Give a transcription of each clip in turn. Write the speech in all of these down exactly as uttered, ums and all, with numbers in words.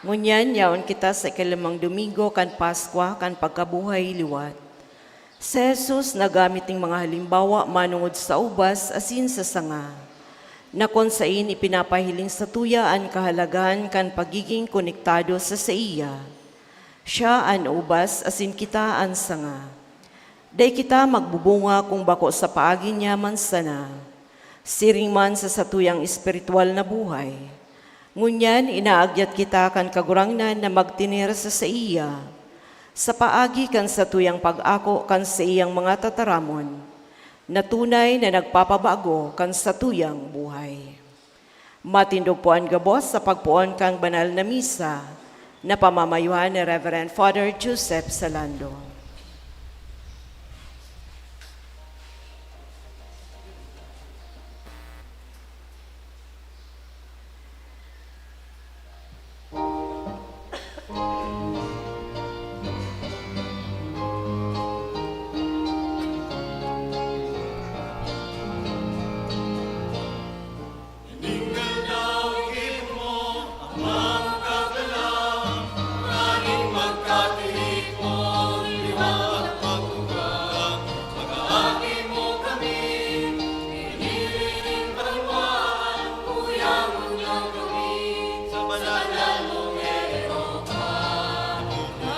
Ngunyan, yaon kita sa ikalimang domingo kan Paskwa kan pagkabuhay liwat. Si Jesus naggamit nin mga halimbawa manongod sa ubas asin sa sanga, na kun saen ipinapahiling satuya an kahalagahan kan pagigin konektado sa saiya. Siya an ubas asin kita an sanga. Dai kita magbubunga kun bako sa paagi niya man sana, siring man sa satuyang espirituwal na buhay. Ngunyan, inaagyat kita kan Kagurangnan na magtener sa saiya, sa paagi kan satuyang pag-ako kan saiyang mga tataramon, na tunay na nagpapabago kan satuyang buhay. Matindog po an gabos sa pagpoon kan banal na misa, na pamamayuhan ni Reverend Father Joseph Salando.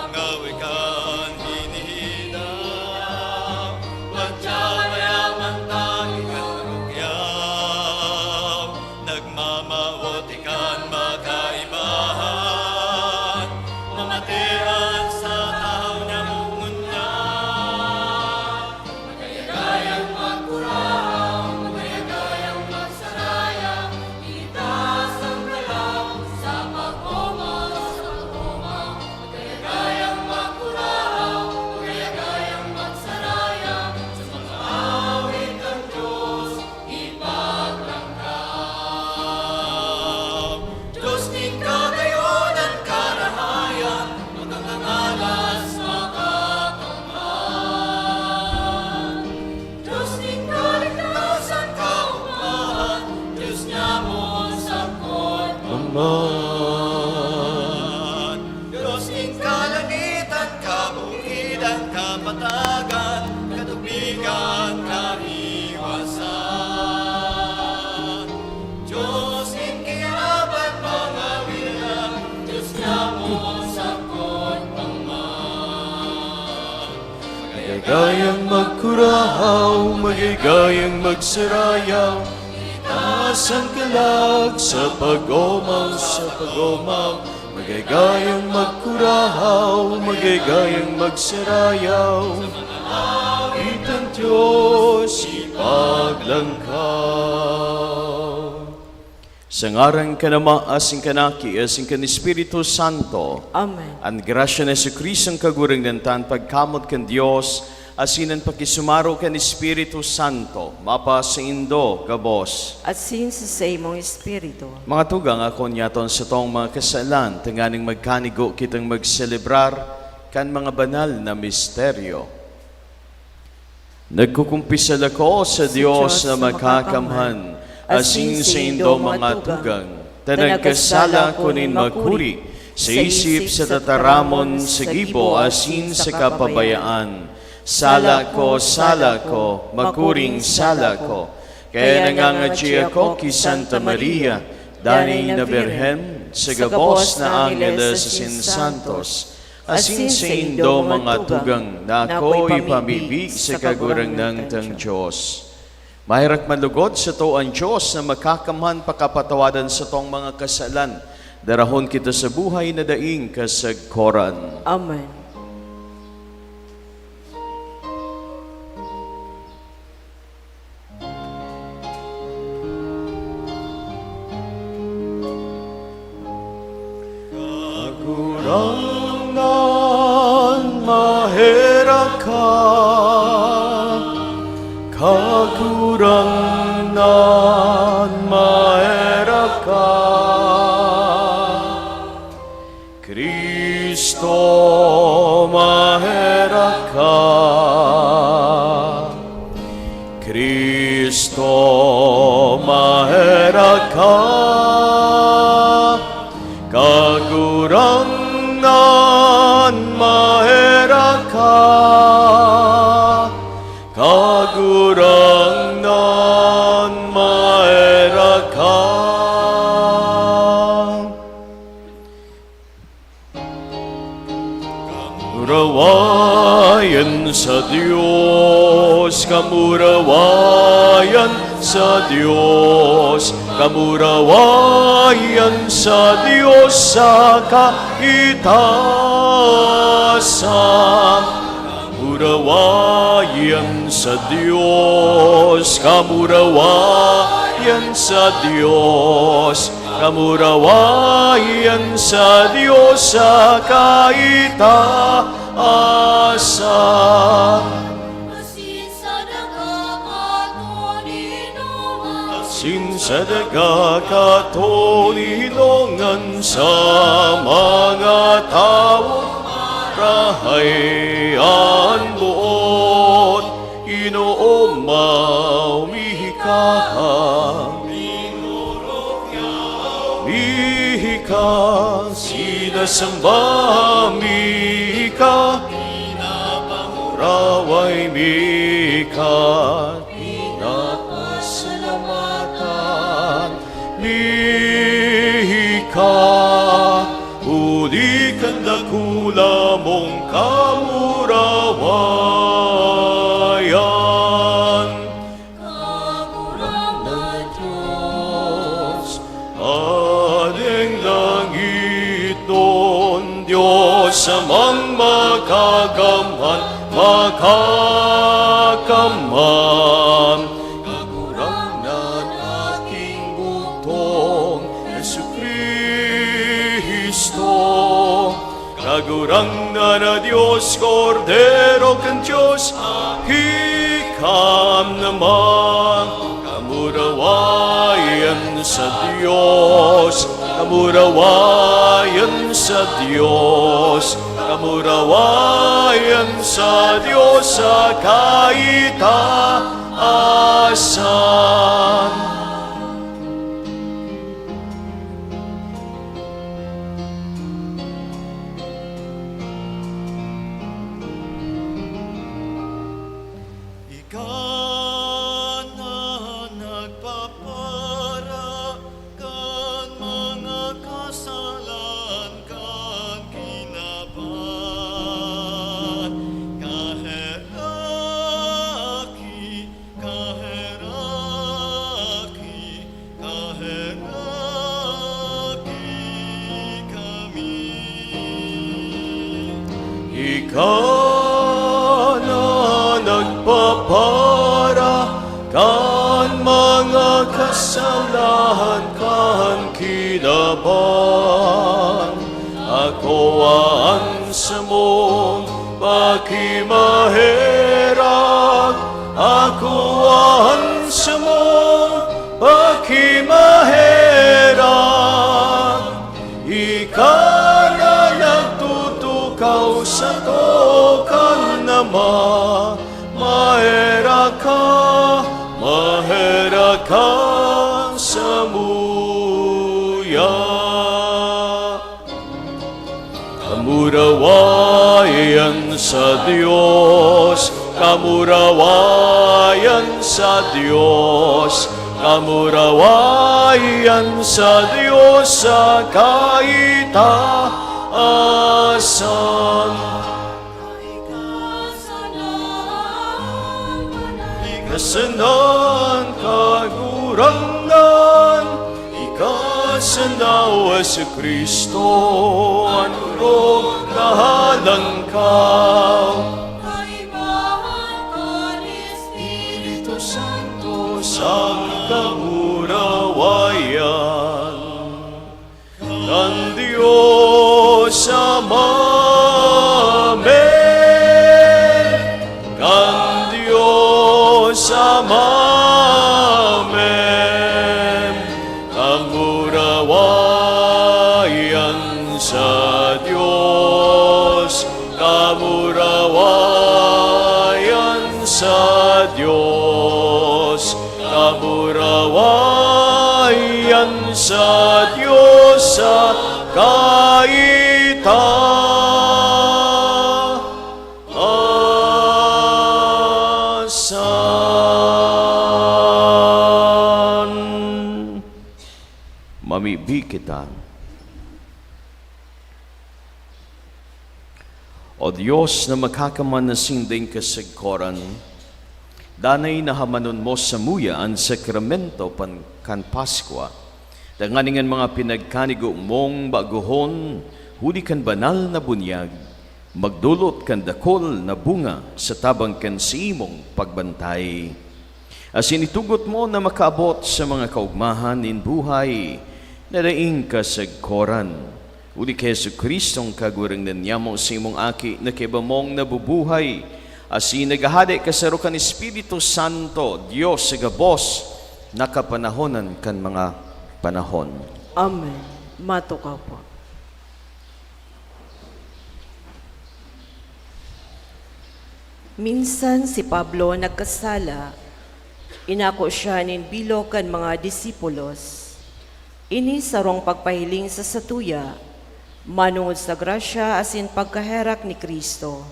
Ngawi kan hinihinaw, magtsabaya man tayo kan rukyaw. Nagmamawot ikan makaibahan, mamatian sa tahaw niya ngunyan. Magayagayang magkurahaw, magayagayang magsaraya, itaas ang galaw sa pag-omaw, sa pag-omaw. Magayagayang magkurahaw, magayagayang magsaraya, sa mga awit kan Diyos ipaglangkaw. Diyos nin kagayonan, karahayan, makangangalas, makakamhan. Diyos nin kaligtasan, kaugmahan, Diyos niamo sagkod man. Diyos nin kalangitan, kabukidan, kapatagan, katubigan, kahiwasan. Diyos nin kiyaraban, mga wilan, Diyos niamo sagkod man. Magayagayang magkurahaw, magayagayang magsarayaw, itaas ang kalag sa pag-omaw, sa pag-omaw. Magayagayang magkurahaw, magayagayang magsarayaw, awit kan Diyos ipaglangkaw. Sa ngaran kan Ama, asin kan Aki, asin kan Espiritu Santo. Amen. An grasya ni Jesu-Cristo, an Kagurangnan ta, an pagkamoot kan Dios, asin an pakisumaro kan Espiritu Santo, mapasaindo gabos. Asin sa saimong espiritu. Mga tugang, akoon niyaton satong mga kasalan, tanganing magkanigo kitang magselebrar kan mga banal na misteryo. Nagkukumpisal ako sa Dios na makakamhan, asin saindo, mga tugang, ta nagkasala ako nin makuri, sa isip, sa tataramon, sa gibo, asin sa kapabayaan. Sala ko, sala ko, makuring sala ko. Kaya nangangadyi ako ki Santa Maria, danay na Birhen, sa gabos na angeles asin santos, asin saindo, mga tugang, na ako ipamibi sa Kagurangnan tang Dios. Maherak man logod sato an Dios na makakamhan pakapatawadan satong mga kasalan, darahon kita sa buhay na daing kasagkoran. Amen. Kagurangnan, maherak ka. Kagurangnan, maherak ka. Cristo, maherak ka. Cristo, maherak ka. Kagurangnan, Kamurawayan sa Dios, kamurawayan sa Dios, kamurawayan sa Dios sa kaitaasan. Kamurawayan sa Dios, kamurawayan sa Dios, kamurawayan sa Dios sa kaitaasan. Asin sa daga katoninongan sa mga tawo marahay an boot. Ginoo, maomihi ka. Mihi ka, sinasamba mi ka, pinapanguraway mi ka, pinapasalamatan mi ka, huli kan dakula mong kamurawayan. Kagurangnan Dios, Hadeng langitnon, Dios Amang makakamhan, makakamhan. Kagurangnan, aking bugtong, Jesu-Cristo. Kagurangnan na Dios, Kordero kan Dios, hikam naman. Kamurawayan sa Dios, kamurawayan sa Dios, kamurawayan sa Dios sa kaitaasan. Ika na nagpapara kan mga kasalan kan kinaban, kaheraki, kaheraki, kaheraki kami. Ika na nagpapara kan mga kasalan kan kinaban. Akoa an samong pakimaherak, akoa an samong pakimaherak. Ika na nagtutukaw sato kan Ama, maherak ka, maherak ka samuya. Kamurawayan sa Dios, kamurawayan sa Dios, kamurawayan sa Dios sa kaitaasan. Kasanan, Kagurangnan, ika sana, O Jesu-Cristo, an orog na halangkaw. Kaibahan kan Espiritu Santo sa kamurawayan kan Dios Ama mi, kan Dios Ama mi. Kamurawayan sa Dios, kamurawayan sa Dios, kamurawayan sa Dios sa kaitaasan. Mamibi kita. O Dios na makakaman na sinding kasagkoran, danay na hamanon mo samuya an sakramento pan, kan Paskwa, tanganing an mga pinagkanigo mong bagohon huli kan banal na bunyag, magdolot kan dakul na bunga sa tabang kan siimong pagbantay. Asin itugot mo na makaabot sa mga kaogmahan nin buhay na daing kasagkoran. Huli ki Jesu-Cristong Kagurangnan niamo, sa imong Aki na kaiba mong nabubuhay, asin naghahade kasaro kan Espiritu Santo, Dios sa gabos na kapanahonan kan mga panahon. Amen. Matukaw po. Minsan si Pablo nagkasala, inako siya nin bilog kan mga disipulos. Ini sarong pagpahiling sa satuya, manongod sa grasya asin pagkaherak ni Cristo.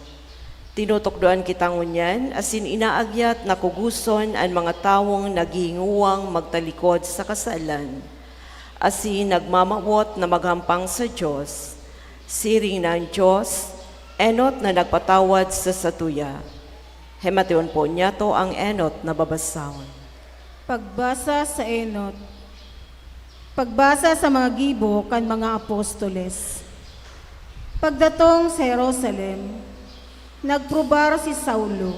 Tinutukdoan kita ngunyan asin inaagyat na kugoson an mga tawong naghihingowang magtalikod sa kasalan, asin nagmamawot na maghampang sa Dios. Siring na an Dios enot na nagpatawad sa satuya. Hemation po niyato ang enot na babasahon. Pagbasa sa enot. Pagbasa sa mga gibo kan mga apostoles. Pagdatong sa Jerusalem, nagprubar si Saulo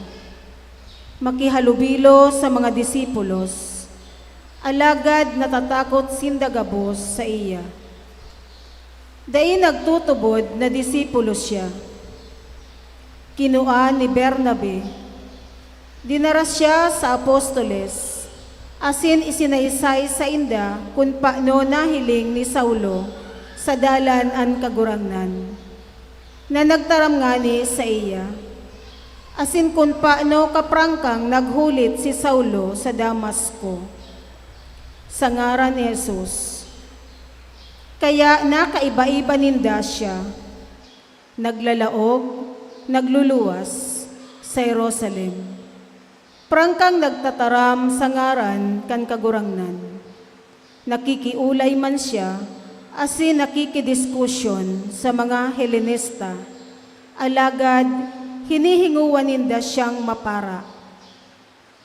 makihalubilo sa mga disipulos, alagad natatakot sinda gabos saiya. Dai nagtutubod na disipulo siya. Kinua ni Bernabe, dinara siya sa apostoles, asin isinaysay sainda kun paano nahiling ni Saulo sa dalan an Kagurangnan, na nagtaram ngani saiya, asin kun paano kaprangkang naghulit si Saulo sa Damasco sa ngaran ni Jesus. Kaya nakaiba-iba ninda siya, naglalaog, nagluluwas sa Jerusalem. Prangkang nagtataram sa ngaran kan Kagurangnan. Nakikiolay man siya asin nakikidiskusyon sa mga Helenista, alagad hinihingowa ninda siyang mapara.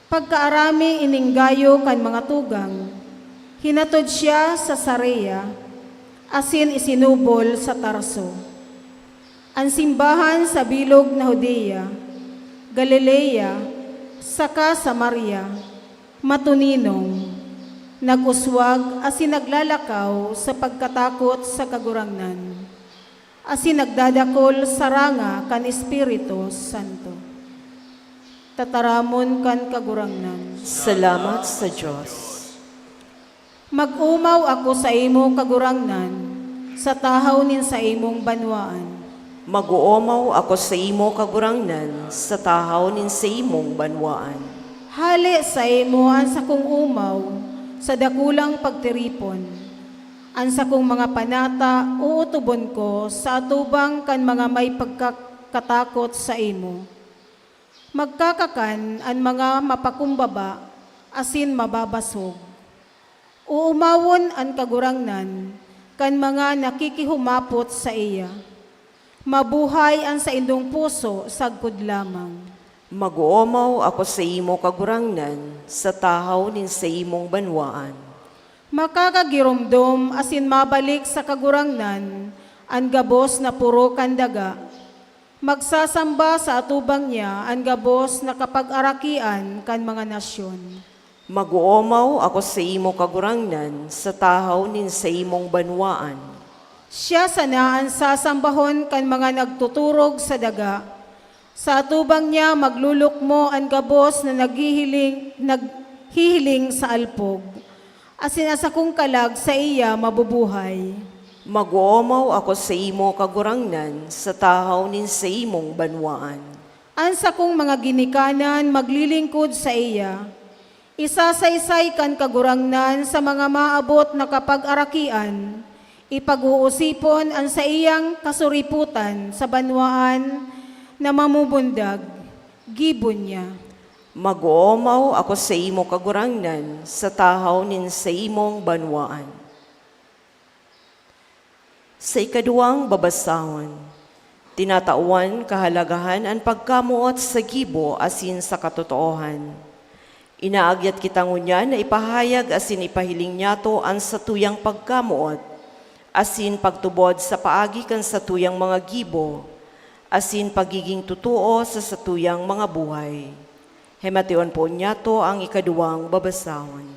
Pagkaarami ining gayo kan mga tugang, hinatod siya sa Cesarea asin isinubol sa Tarso. An simbahan sa bilog na Judea, Galilea, saka Samaria, matoninong, nag-uswag asin naglalakaw sa pagkatakot sa Kagurangnan, asin nagdadakul sa ranga kan Espiritu Santo. Tataramon kan Kagurangnan. Salamat sa Dios. Mag-omaw ako saimo, Kagurangnan, sa tahaw nin saimong banwaan. Mag-oomaw ako saimo, Kagurangnan, sa tahaw nin saimong banwaan. Hale saimo an sakong omaw sa dakulang pagtiripon. An sakong mga panata ootobon ko sa atubang kan mga may pagkakatakot saimo. Magkakakan an mga mapakumbaba asin mababasog. Oomawon an Kagurangnan kan mga nakikihumapot saiya. Mabuhay an saindong puso sagkod lamang. Mag-oomaw ako saimo, Kagurangnan, sa tahaw nin saimong banwaan. Makakagiromdom asin mabalik sa Kagurangnan an gabos na poro kan daga. Magsasamba sa atubang niya an gabos na kapag-arakian kan mga nasyon. Mag-oomaw ako saimo, Kagurangnan, sa tahaw nin saimong banwaan. Siya sana an sasambahon kan mga nagtuturog sa daga. Sa atubang niya maglulukmo an gabos na naghihiling, naghihiling sa alpog, asin an sakong kalag saiya mabubuhay. Mag-oomaw ako saimo, Kagurangnan, sa tahaw nin saimong banwaan. An sakong mga ginikanan maglilingkod saiya. Isasaysay kan Kagurangnan sa mga maabot na kapag-arakian, ipag-oosipon an saiyang kasuripotan sa banwaan na mamumundag, gibo niya. Mag-oomaw ako saimo, Kagurangnan, sa tahaw nin saimong banwaan. Sa ikaduwang babasahon, Tinatawan kahalagahan an pagkamoot sa gibo asin sa katotoohan. Inaagyat kita ngunyan na ipahayag asin ipahiling niyato an satuyang pagkamoot asin pagtubod sa paagi kan satuyang mga gibo asin pagigin totoo sa satuyang mga buhay. Hemation po niyato ang ikaduwang babasahon.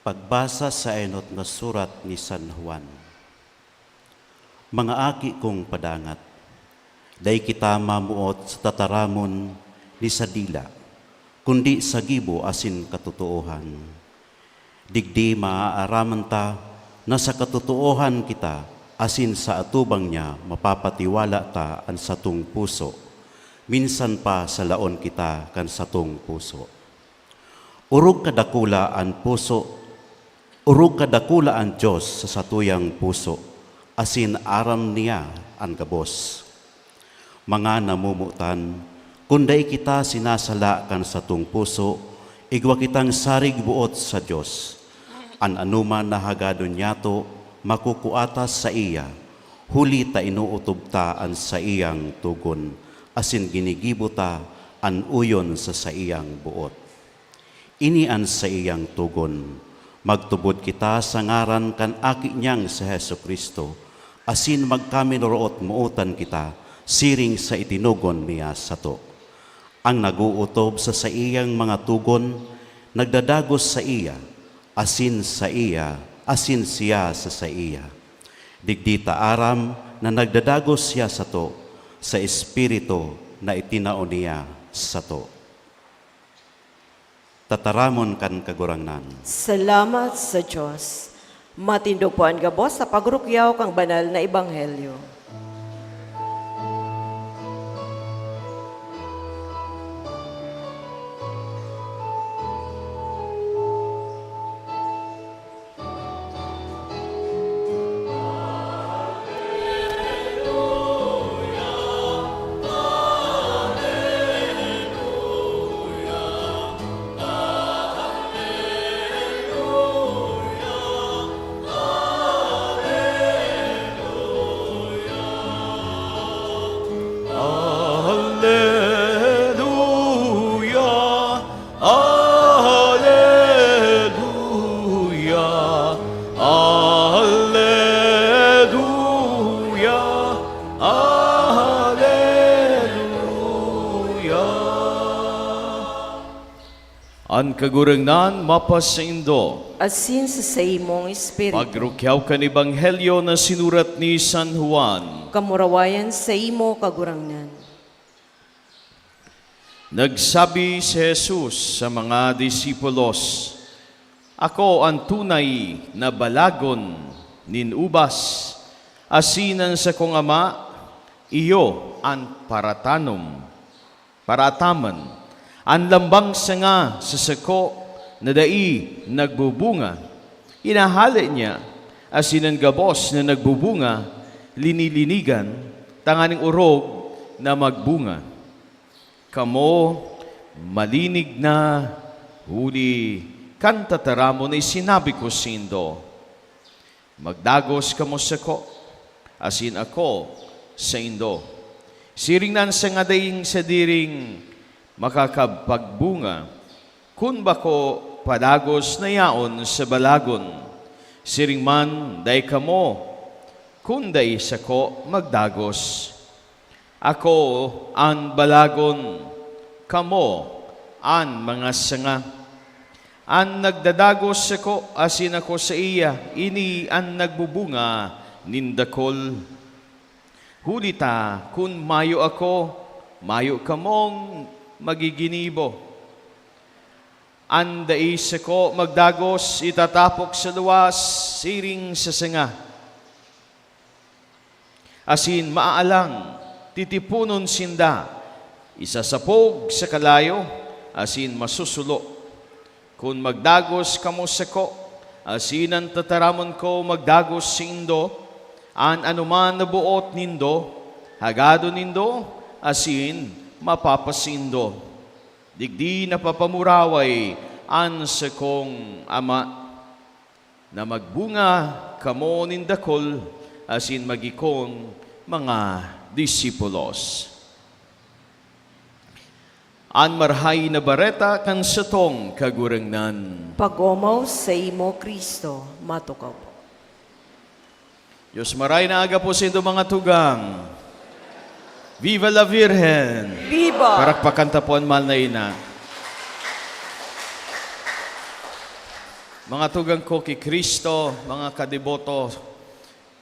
Pagbasa sa enot na surat ni San Juan. Mga aki kong padangat, dai kita mamoot sa tataramon ni sa dila, kundi sa gibo asin katotoohan. Digdi maaaraman ta na sa katotoohan kita asin sa atubang niya mapapatiwala ta an satong puso, minsan pa salaon kita kan satong puso. Orog kadakula an puso, orog kadakula an Dios sa satuyang puso, asin aram niya an gabos. Mga namomotan, kun dai kita sinasala kan satong puso, igwa kitang sarig boot sa Dios. An anoman na hagadon niyato, makukua ta saiya, huli ta inootob ta an saiyang togon, asin ginigibo ta an oyon sa saiyang boot. Ini an saiyang togon, magtubod kita sa ngaran kan Aki niyang si Jesu-Cristo, asin magkaminoroot-mootan kita siring sa itinugon niya sato. Ang nag-ootob sa saiyang mga togon, nagdadagos saiya, asin saiya, asin siya sa saiya. Digdi ta aram na nagdadagos siya sato sa Espiritu na itinao niya sato. Tataramon kan Kagurangnan. Salamat sa Dios. Matindog po an gabos sa pagrukyaw kan banal na ebanghelyo. Aleluya, aleluya, aleluya, aleluya. An Kagurangnan mapasaindo. Asin sa saimong espiritu. Pagrukyaw kan Ebanghelyo na sinurat ni San Juan. Kamurawayan saimo, Kagurangnan. Nagsabi si Jesus sa mga disipulos, "Ako an tunay na balagon nin ubas, asin an sakong Ama, iyo an paratanom." Paraataman, an lambang sanga sa sako na dai nagbubunga, inahale niya, asin an gabos na nagbubunga, linilinigan, tanganing orog na magbunga. Kamo, malinig na, huli kan tataramon na isinabi ko saindo. Magdagos kamo sako, asin ako saindo. Siring na an sanga daing sadiring makakapagbunga, kun bako padagos na yaon sa balagon. Siring man, dai kamo, kun dai sako magdagos. Ako an balagon, kamo an mga sanga. An nagdadagos sako asin ako saiya, ini an nagbubunga nin dakul. Huli ta, kun mayo ako, mayo kamong magiginibo. An dai sako magdagos, itatapok sa luwas siring sa sanga. Asin maaalang, titiponon sinda, isasapog sa kalayo, asin masusulo. Kun magdagos kamo sako, asin an tataramon ko magdagos saindo, an anoman na boot nindo, hagadon nindo, asin mapapasaindo. Digdi napapamuraway an sakong Ama. Na magbunga kamo nin dakul, asin magikon Mga disipulos. An Marahay na Bareta kan satong Kagurangnan. Pag-omaw saimo, Cristo. Matukaw po. Dios maray na aga po sa indo, mga tugang. Viva la Virgen! Viva! Parakpakan ta po an mahal na ina. Mga tugang ko ki Cristo, mga kadeboto,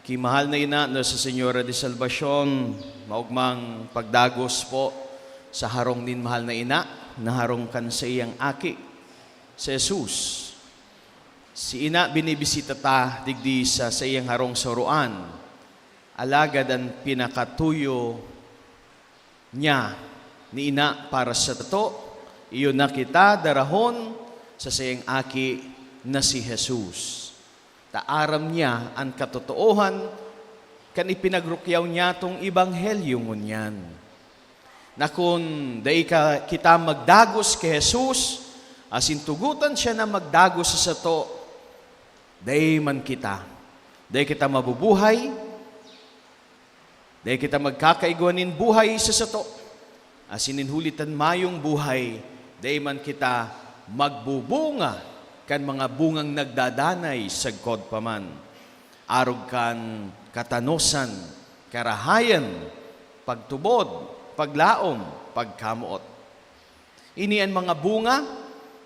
ki mahal na ina na si Señora de Salvacion, maogmang pagdagos po sa harong nin mahal na ina na harong kan saiyang aki, si Jesus. Si ina binibisita ta digdi sa saiyang harong sa uroan, alagad an pinakatuyo niya ni ina para sato, iyo na kita darahon sa saiyang aki na si Jesus. Ta aram niya an katotoohan kan ipinagrukyaw niyatong ebanghelyo ngunyan. Na kun dai ka, kita magdagos ki Jesus, asin tugotan siya na magdagos sa sato, dai man kita, dai kita mabubuhay, dai kita magkakaigwa nin buhay sa sato, asin nin huli ta mayong buhay, dai man kita magbubunga kan mga bungang nagdadanay sagkod pa man, arog kan katanosan, karahayan, pagtubod, paglaom, pagkamoot. Ini an mga bunga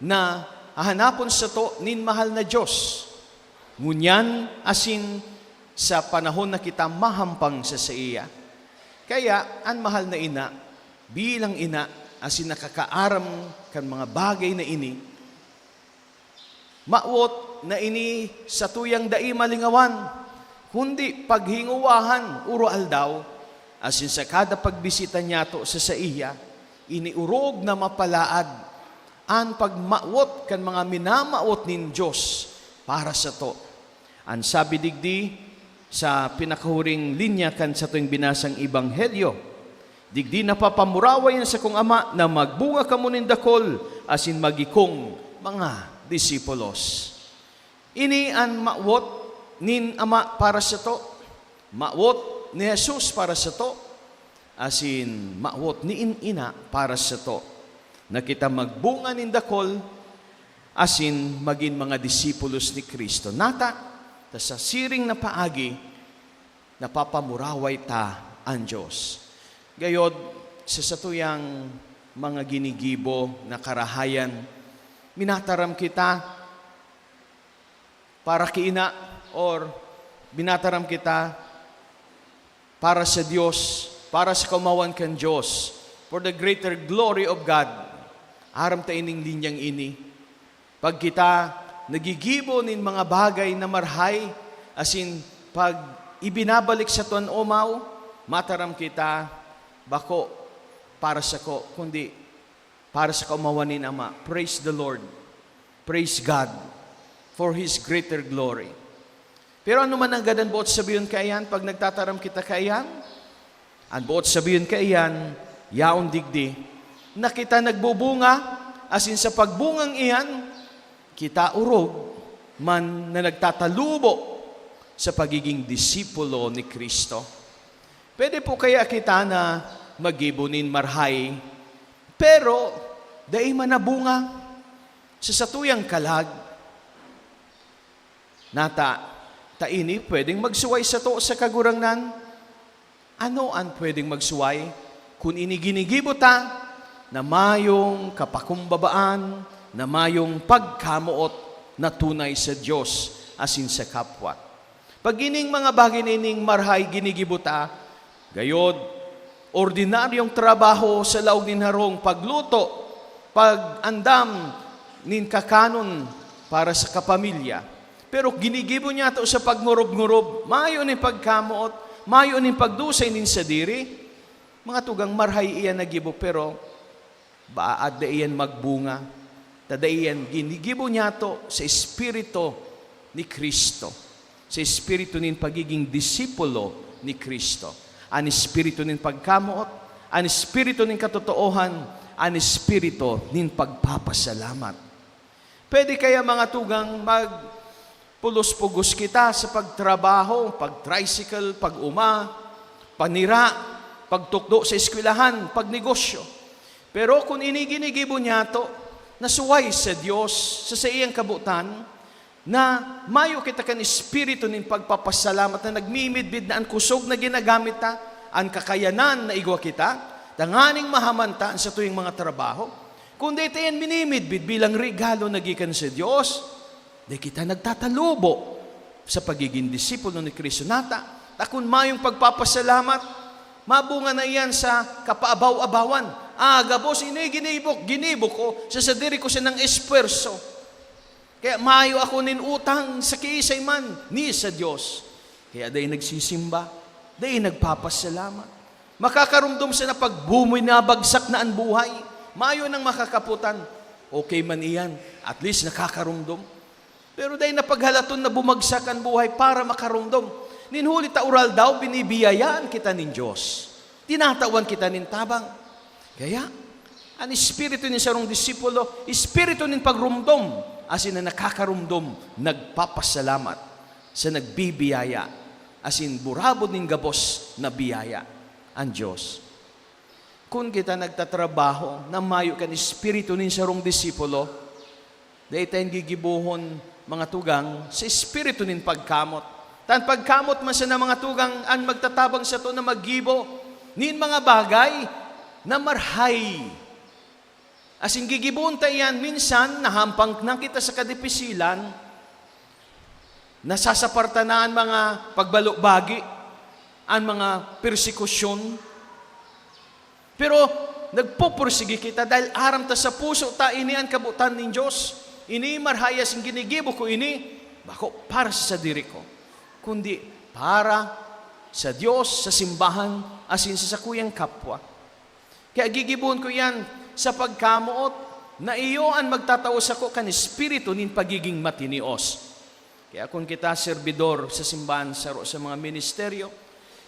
na hahanapon sato nin mahal na Dios, ngunyan asin sa panahon na kita mahampang sa saiya. Kaya an mahal na ina, bilang ina, asin nakakaaram kan mga bagay na ini, mawot na ini satuyang dai malingawan, kundi paghingowahan uro-aldaw, asin sa kada pagbisita niyato sa saiya, ini orog na mapalaad an pagmawot kan mga minamawot nin Dios para sato. An sabi digdi sa pinakahuring linya kan satong binasang ebanghelyo, "Digdi napapamuraway an sakong Ama na magbunga kamo nin dakul asin magikong mga disipulos." Ini an mawot nin Ama para sato, mawot ni Jesus para sato, asin mawot nin ina para sato, na kita magbunga nin dakul asin magin mga disipulos ni Cristo. Nata, ta sa siring na paagi, napapamuraway ta an Dios. Gayod, sa satuyang mga ginigibo na karahayan, minataram kita para ki ina, or minataram kita para sa Dios, para sa kaomawan kan Dios, for the greater glory of God. Aram ta ining linyang ini. Pag kita nagigibo nin mga bagay na marahay, asin pag ibinabalik sato an omaw, mataram kita, bako para sako, kundi para sa kaomawan nin Ama. Praise the Lord. Praise God for His greater glory. Pero ano man nanggad an boot sabihon kaiyan pag nagtataram kita kaiyan? An boot sabihon kaiyan, yaon digdi, na kita nagbubunga, asin sa pagbungang iyan, kita orog man na nagtatalubo sa pagiging disipulo ni Cristo. Pwede po kaya kita na maggibo nin marahay, pero dai man nabunga sa satuyang kalag? Nata, ta ini pwedeng magsuway sato sa Kagurangnan? Ano an pwedeng magsuway kun ini ginigibo ta na mayong kapakumbabaan, na mayong pagkamoot na tunay sa Dios asin sa kapwa? Pag ining mga bagay na ining marahay ginigibo ta, gayod, ordinaryong trabaho sa laog nin harong, pagluto, pag-andam nin kakanon para sa kapamilya. Pero ginigibo niyato sa pagngurub-ngurub, mayo nin pagkamoot, mayo nin pagdusay nin sadiri. Mga tugang, marahay iyan na gibo, pero baad dai iyan magbunga, ta dai iyan ginigibo niyato sa espiritu ni Cristo, sa espiritu nin pagiging disipulo ni Cristo, an espiritu nin pagkamoot, an espiritu nin katotoohan, an espiritu nin pagpapasalamat. Pwede kaya, mga tugang, magpulos-pugos kita sa pagtrabaho, pag-tricycle, pag-uma, panira, pagtukdo sa eskwelahan, pagnegosyo. Pero kun ini ginigibo niyato, nasuway sa Dios, sa saiyang kabotan, na mayo kita kan espiritu nin pagpapasalamat na nagmimidbid na an kusog na ginagamit ta, an kakayanan na igwa kita, tanganing mahaman ta an satuyang mga trabaho. Kundi ito yan minimidbid bilang regalo na gikan sa Dios. Di kita nagtatalubo sa pagigin disipulo ni Cristo. Nata, ta kun mayong pagpapasalamat, mabunga na iyan sa kapaabaw-abawan. Ah, gabos ini ginibok, ginibo ko sa sadiri ko sanang espuwerso. Kaya mayo ako nin utang sa kiisay man, ni sa Dios. Kaya dai nagsisimba, dai nagpapasalamat. Makakarumdom siya na pag bumabagsak na an buhay, mayo nang makakapotan. Okay man iyan, at least nakakarumdom. Pero dai na paghalaton na bumagsak an buhay para makarumdom. Nin huli ta oral daw, binibiyayaan kita nin Dios. Tinatawan kita nin tabang. Kaya, an espiritu nin sarong disipulo, espiritu nin pagrumdom, asin na nakakarumdom, nagpapasalamat sa nagbibiyaya, asin burabod nin gabos na biyaya, an Dios. Kun kita nagtatrabaho na mayo kan espiritu nin sarong disipulo, dai ta yan gigibohon, mga tugang, sa espiritu nin pagkamot. Ta an pagkamot man sana, mga tugang, an magtatabang sato na maggibo nin mga bagay na marhay. Asin gigibohon ta iyan, minsan nahampang na kita sa kadipisilan, nasasaparta na an mga pagbalobagi, an mga persekusyon. Pero nagpupursige kita dahil aram ta sa puso ta ini an kabotan nin Dios. Ini marhay asin ginigibo ko ini, bako para sa sadiri ko, kundi para sa Dios, sa simbahan, asin sa sakuyang kapwa. Kaya gigibohon ko iyan sa pagkamoot na iyo an magtatao sako kan espiritu nin pagiging matinios. Kaya kun kita serbidor sa simbahan, saro sa mga ministeryo,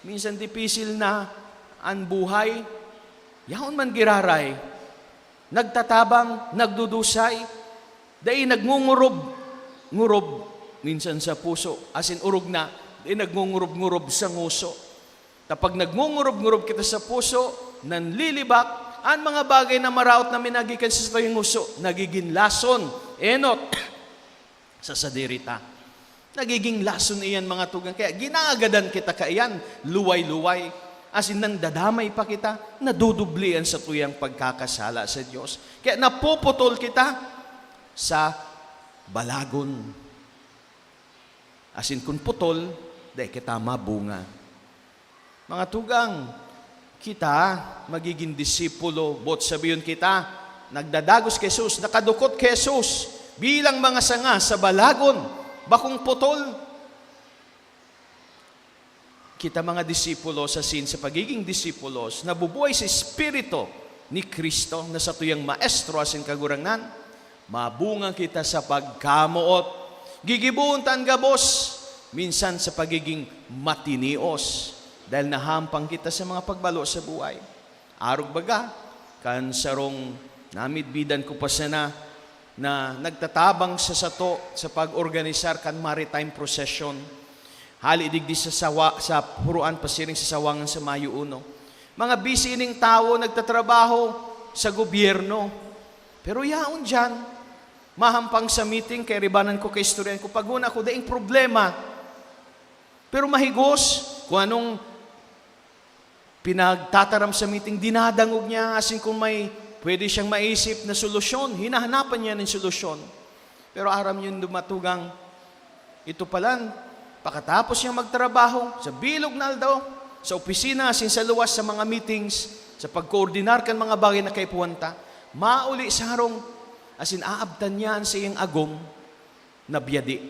minsan dipisil na an buhay, yaon man giraray, nagtatabang, nagdudusay, dai nagngungurub-ngurub minsan sa puso, asin orog na, dai nagngungurub-ngurub sa nguso. Ta pag nagngungurub-ngurub kita sa puso, nanlilibak, an mga bagay na maraot na minagikan sa satuyang nguso, nagigin lason, enot, sa sadiri ta. Nagiging lason iyan, mga tugang. Kaya ginagadan kita kaiyan, luway-luway. Asin nandadamay pa kita, nadudubli an satuyang pagkakasala sa Dios. Kaya napuputol kita sa balagon. Asin kun putol, dai kita mabunga. Mga tugang, kita magigin disipulo, boot sabihon kita, nagdadagos ki Jesus, nakadukot ki Jesus, bilang mga sanga sa balagon, bakong putol. Kita mga disipulos, asin sa pagiging disipulos, nabubuhay sa Espiritu ni Cristo na satuyang Maestro asin Kagurangnan, mabunga kita sa pagkamoot. Gigibohon ta an gabos, minsan sa pagiging matinios, dahil nahampang kita sa mga pagbalo sa buhay. Arog baga kan sarong namidbidan ko pa sana na nagtatabang sa sato sa pag-organisar kan maritime procession. Hali digdi sa sawa-, sa Puruan pasiring sa Sawangan sa Mayo uno. Mga busy ining tawo nagtatrabaho sa gobyerno. Pero yaon diyan, mahampang sa meeting, kairibanan ko, kaistoryahan ko, paghona ko, daing problema. Pero mahigos kung anong pinagtataram sa meeting, dinadangog niya, asin kung may pwede siyang maisip na solusyon, hinahanapan niya ng solusyon. Pero aram niyo, mga tugang, ito palan, pakatapos niyang magtrabaho, sa bilog na aldaw, sa opisina, asin sa luwas, sa mga meetings, sa pagkoordinar kan mga bagay na kaipuhan ta, mauli sa harong, asin aabtan niya an saiyang agom na biyadi.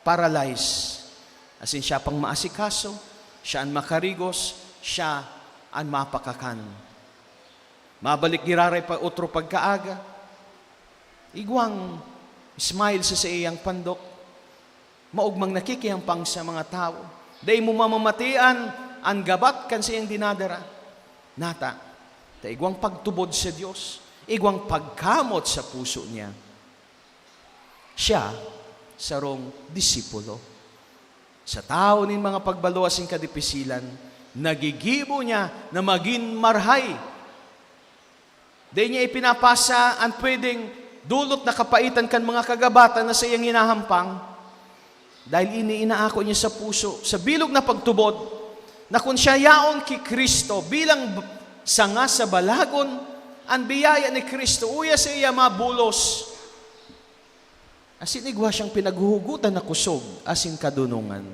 Paralyze. Asin siya pang maasikaso, siya an makarigos, siya an mapakakan. Mabalik giraray pa otro pagkaaga, igwang smile sa saiyang pandok, maogmang nakikihampang sa mga tawo. Dai mo mamamatian an gabat kan saiyang dinadara. Nata, ta igwang pagtubod sa Dios, igwang pagkamot sa puso niya. Siya, sarong disipulo. Sa tahaw nin mga pagbalo asin kadipisilan, nagigibo niya na magin marahay. Dai niya ipinapasa an pwedeng dulot na kapaitan kan mga kagabatan na saiyang hinahampang, dahil ini inaako niya sa puso, sa bilog na pagtubod, na kun siya yaon ki Cristo bilang b-, sanga sa balagon, an biyaya ni Cristo uya saiya mabulos. Asin igwa siyang pinaghuhugotan na kosog asin kadonongan.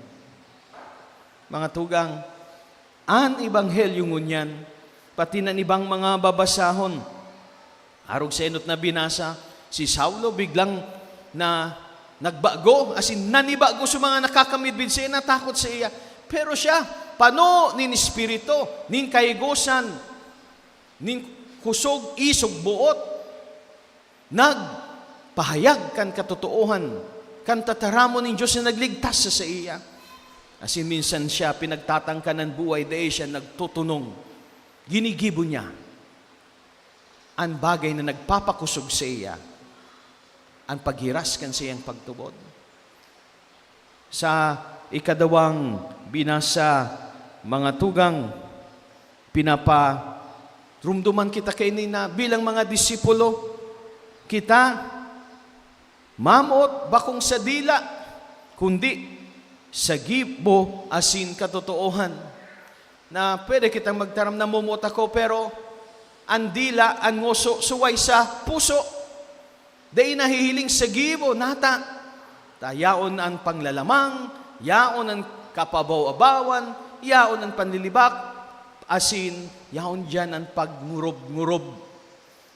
Mga tugang, an ebanghelyo ngunyan, pati na an ibang mga babasahon, arog sa enot na binasa, si Saulo biglang na nagbago, asin nanibago sa mga nakakamidbid saiya, natakot saiya. Pero siya, pano nin Espiritu, nin kaigosan, nin kusog, isog, boot, nagpahayag kan katotoohan, kan tataramon nin Dios na nagligtas sa saiya. Asin minsan siya pinagtatangkan an buhay, dai siya nagtutunong. Ginigibo niya an bagay na nagpapakosog saiya, an paghiras kan saiyang pagtubod. Sa ikadawang binasa, mga tugang, pinaparumduman kita kaini na bilang mga disipulo, kita mamoot bakong sa dila, kundi sa gibo asin katotoohan. Na pwede kitang magtaram na momoot ako, pero an dila, an ngoso, suway sa puso. Dai nahihiling sa gibo, nata. Ta yaon an panglalamang, yaon an kapabaw-abawan, yaon an panlilibak, asin yaon diyan an pagngurub-ngurub.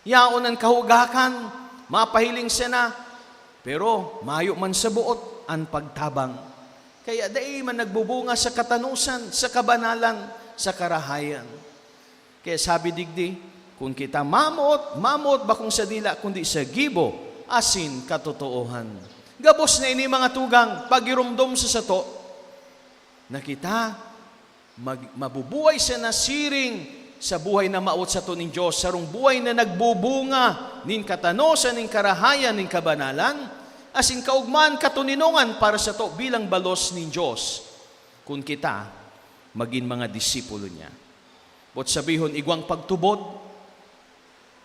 Yaon an kahugakan, mapahiling sana, pero mayo man sa boot an pagtabang. Kaya dai man nagbubunga sa katanosan, sa kabanalan, sa karahayan. Kaya sabi digdi, "Kun kita mamoot, mamoot bakong sa dila, kundi sa gibo asin katotoohan." Gabos na ini, mga tugang, pagiromdom sa sato na kita mag-, mabubuhay sana siring sa buhay na mawot sato nin Dios, sarong buhay na nagbubunga nin katanosan, nin karahayan, nin kabanalan, asin kaogmahan, katoninongan para sato bilang balos nin Dios, kun kita magin mga disipulo niya. Boot sabihon, igwang pagtubod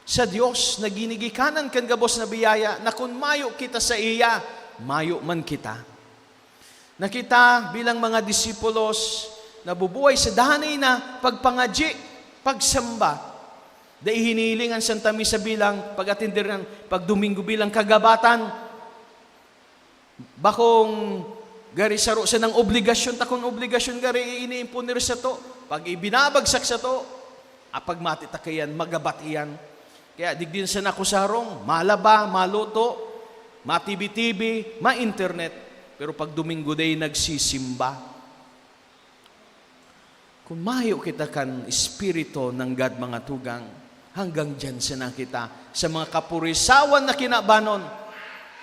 sa Dios na ginigikanan kan gabos na biyaya, na kun mayo kita saiya, mayo man kita. Na kita, bilang mga disipulos, nabubuhay sa danay na pagpangadyi, pagsamba. Dai hinihiling an Santa Misa bilang pag-atender kan pagdomingo bilang kagabatan. Bakong gari saro sanang obligasyon, ta kun obligasyon gari, iniimponer sato, pag ibinabagsak sato, apag mati ta kaiyan, magabat iyan. Kaya digdi sana ako sarong, malaba, maluto, matibi-tibi, ma-internet, pero pag Domingo day nagsisimba. Kun mayo kita kan Espiritu nanggad, mga tugang, hanggang diyan sana kita sa mga kapurisawan na kinabanon,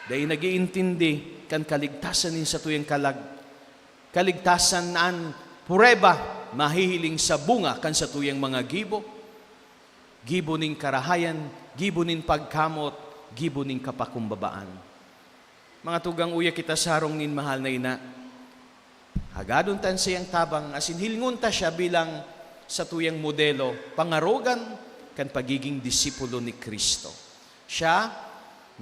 dai nag-iintindi kan kaligtasan nin satuyang kalag-, kaligtasan na an prueba mahihiling sa bunga kan satuyang mga gibo, gibo nin karahayan, gibo nin pagkamot, gibo nin kapakumbabaan. Mga tugang, uya kita sa harong nin mahal na ina. Hagadon ta an saiyang tabang asin hilngon ta siya bilang satuyang modelo, pangarogan kan pagiging disipulo ni Cristo. Siya,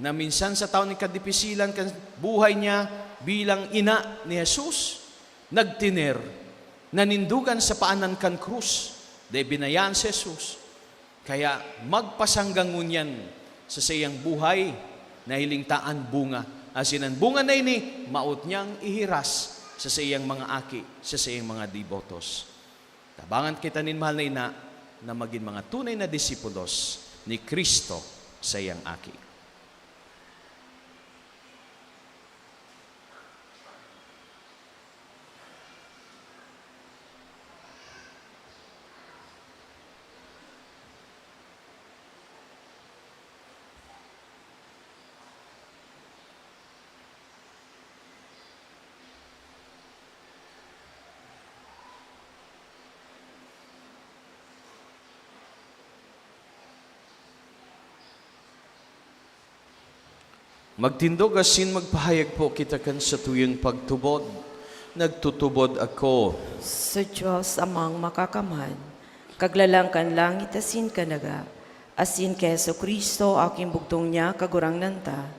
na minsan sa taon nin kadipisilan kan buhay niya bilang ina ni Jesus, nagtener, nanindogan sa paanan kan krus, dai binayaan si Jesus. Kaya magpasanggang ngunyan sa saiyang buhay, nahiling ta an bunga. Asin an bunga na ini, maot niyang ihiras sa saiyang mga aki, sa saiyang mga debotos. Tabangan kita nin mahal na ina na magin mga tunay na disipulos ni Cristo, saiyang Aki. Magtindog asin magpahayag po kita kan satuyang pagtubod. Nagtutubod ako sa Dios Amang Makakamhan, Kaglalang kan langit asin kan daga, asin ki Jesu-Cristo, aking bugtong niya, Kagurangnan ta,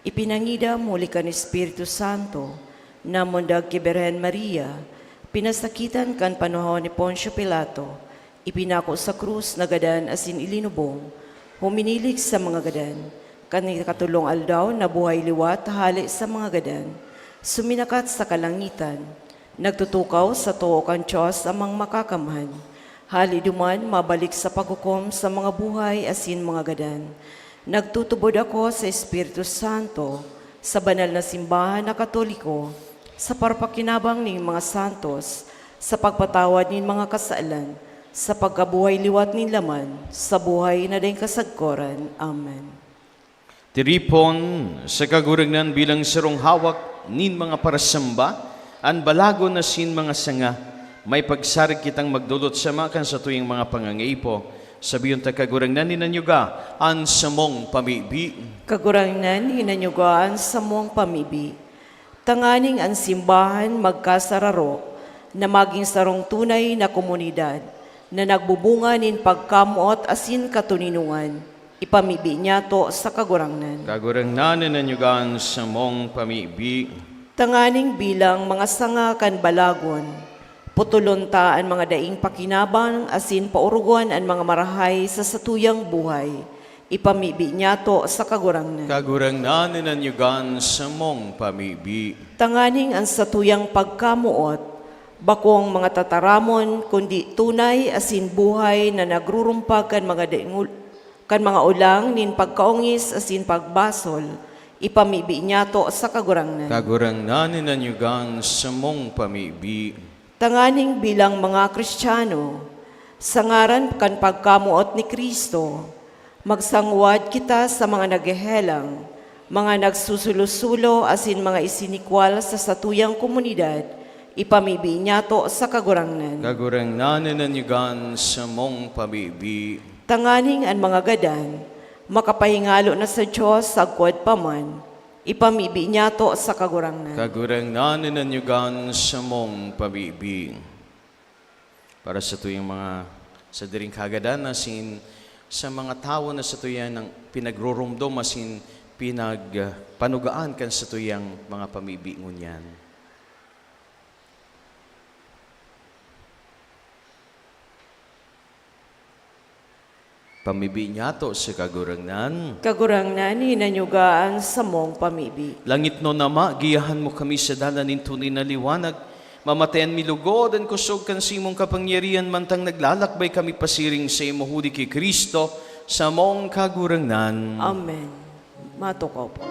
ipinangidam huli kan Espiritu Santo, namundag ki Birhen Maria, pinasakitan kan panahon ni Poncio Pilato, ipinako sa krus, nagadan asin ilinubong, huminilig sa mga gadan. Kan ikatolong aldaw, nabuhay liwat hale sa mga gadan, suminakat sa kalangitan, nagtutukaw sa too kan Dios Amang Makakamhan. Hale duman, mabalik sa paghukom sa mga buhay asin mga gadan. Nagtutubod ako sa Espiritu Santo, sa banal na simbahan na Katoliko, sa parapakinabang nin mga santos, sa pagpatawad nin mga kasalan, sa pagkabuhay liwat nin laman, sa buhay na daing kasagkoran. Amen. Tiripon sa Kagurangnan bilang sarong hawak nin mga parasamba, an balagon asin mga sanga. May pagsarig kitang magdolot sama kan satuyang mga pangangaipo. Sabihon ta, Kagurangnan, hinanyuga an samong pamibi. Kagurangnan, hinanyuga an samong pamibi. Tanganing an simbahan magkasararo, na magin sarong tunay na komunidad, na nagbubunga nin pagkamoot asin katoninongan, ipamibi niyato sa Kagurangnan. Kagurangnan, hinanyuga an samong pamibi. Tanganing bilang mga sanga kan balagon, putulon ta an mga daing pakinabang asin paorogon an mga marahay sa satuyang buhay, ipamibi niyato sa Kagurangnan. Kagurangnan, hinanyuga an samong pamibi. Tanganing an satuyang pagkamoot, bakong mga tataramon, kundi tunay asin buhay na nagrurumpag kan mga dengul-, kan mga olang nin pagkaongis asin pagbasol, ipamibi niyato sa Kagurangnan. Kagurangnan, hinanyuga an samong pamibi. Tanganing bilang mga Kristiyano, sa ngaran kan pagkamoot ni Cristo, magsangwad kita sa mga naghehelang, mga nagsusulo-sulo asin mga isinikwal sa satuyang komunidad, ipamibi niyato sa Kagurangnan. Kagurangnan, hinanyuga an samong pamibi. Tanganing an mga gadan makapahingalo na sa Dios sagkod pa man, ipamibi niyato sa Kagurangnan. Kagurangnan, hinanyuga an samong pamibi. Para sa tuyang mga sadiring kagadan asin sa mga tawo na sa tuya nang pinagroromdom asin pinagpanugaan kan sa tuyang mga pamibi ngunyan. Pamibi niyato sa Kagurangnan. Kagurangnan, hinanyuga an samong pamibi. Langitnon Ama, giyahan mo kami sa dalan nin tunay na liwanag. Mamatayan mi lugod an kusog kan saimong kapangyarihan, mantang naglalakbay kami pasiring saimo, huli ki Cristo, samong Kagurangnan. Amen. Matukaw po.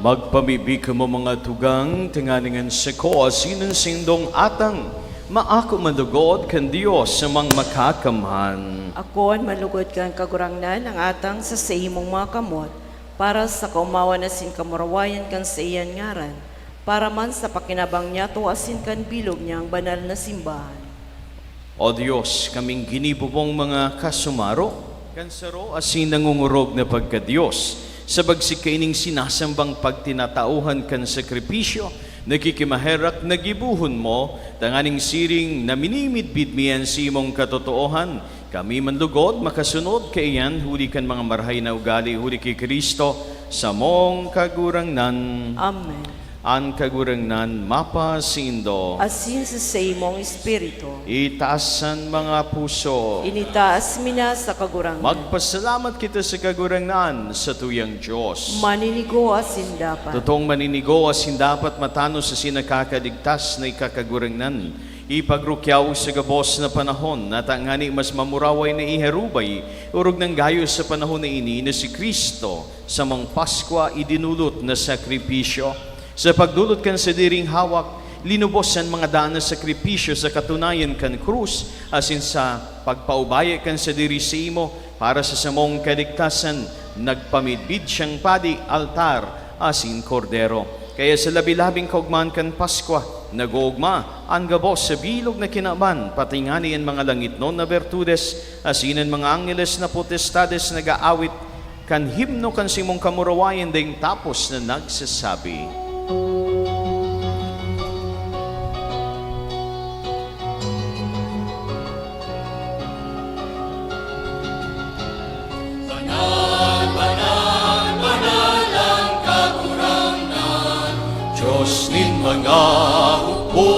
Magpamibi kamo, mga tugang, tanganing an sako asin an saindong atang maako man lugod kan Dios na Amang Makakamhan. Ako an manlugod kan Kagurangnan, an atang sa saimong mga kamot, para sa kaomawan asin kamurawayan kan saiyang ngaran, para man sa pakinabang niyato asin kan bilog niyang banal na simbahan. O Dios, kaming ginibo mong mga kasumaro, kan saro asin nangongorog na pagka-Dios, sa bagsik kaining sinasambang pagtinatauhan kan sakripisyo, nakikimaherak na gibohon mo, tanganing siring na minimidbid mi an saimong katotoohan, kami man lugod makasunod kaiyan huli kan mga marahay na ugali, huli ki Cristo, samong Kagurangnan. Amen. An Kagurangnan mapasaindo. Asin sa saimong espiritu. Itaas an mga puso. Initaas mi na sa Kagurangnan. Magpasalamat kita sa Kagurangnan, satuyang Dios. Maninigo asin dapat. Totoong maninigo asin dapat, matanos asin nakakaligtas na ika, Kagurangnan. Ipagrukyaw sa gabos na panahon, na tangani mas mamuraway na iharubay, orog nang gayo sa panahon na ini, na si Cristo, samong Paskwa, idinulot na sakripisyo. Sa pagdulot kan sadiring hawak, linubos an mga daan na sakripisyo sa katunayan kan krus, asin sa pagpaubaya kan sadiri saimo para sa samong kaligtasan, nagpamidbid siyang padi, altar, asin kordero. Kaya sa labi-labing kaogmahan kan Paskwa, nag-oogma an gabos sa bilog na kinaban, pati ngani an mga langitnon na bertudes, asin an mga angheles na potestades nag-aawit kan himno kan simong kamurawayan daing tapos na nagsasabi, "Banal, banal, banal an Kagurangnan, Dios nin mga hukbo.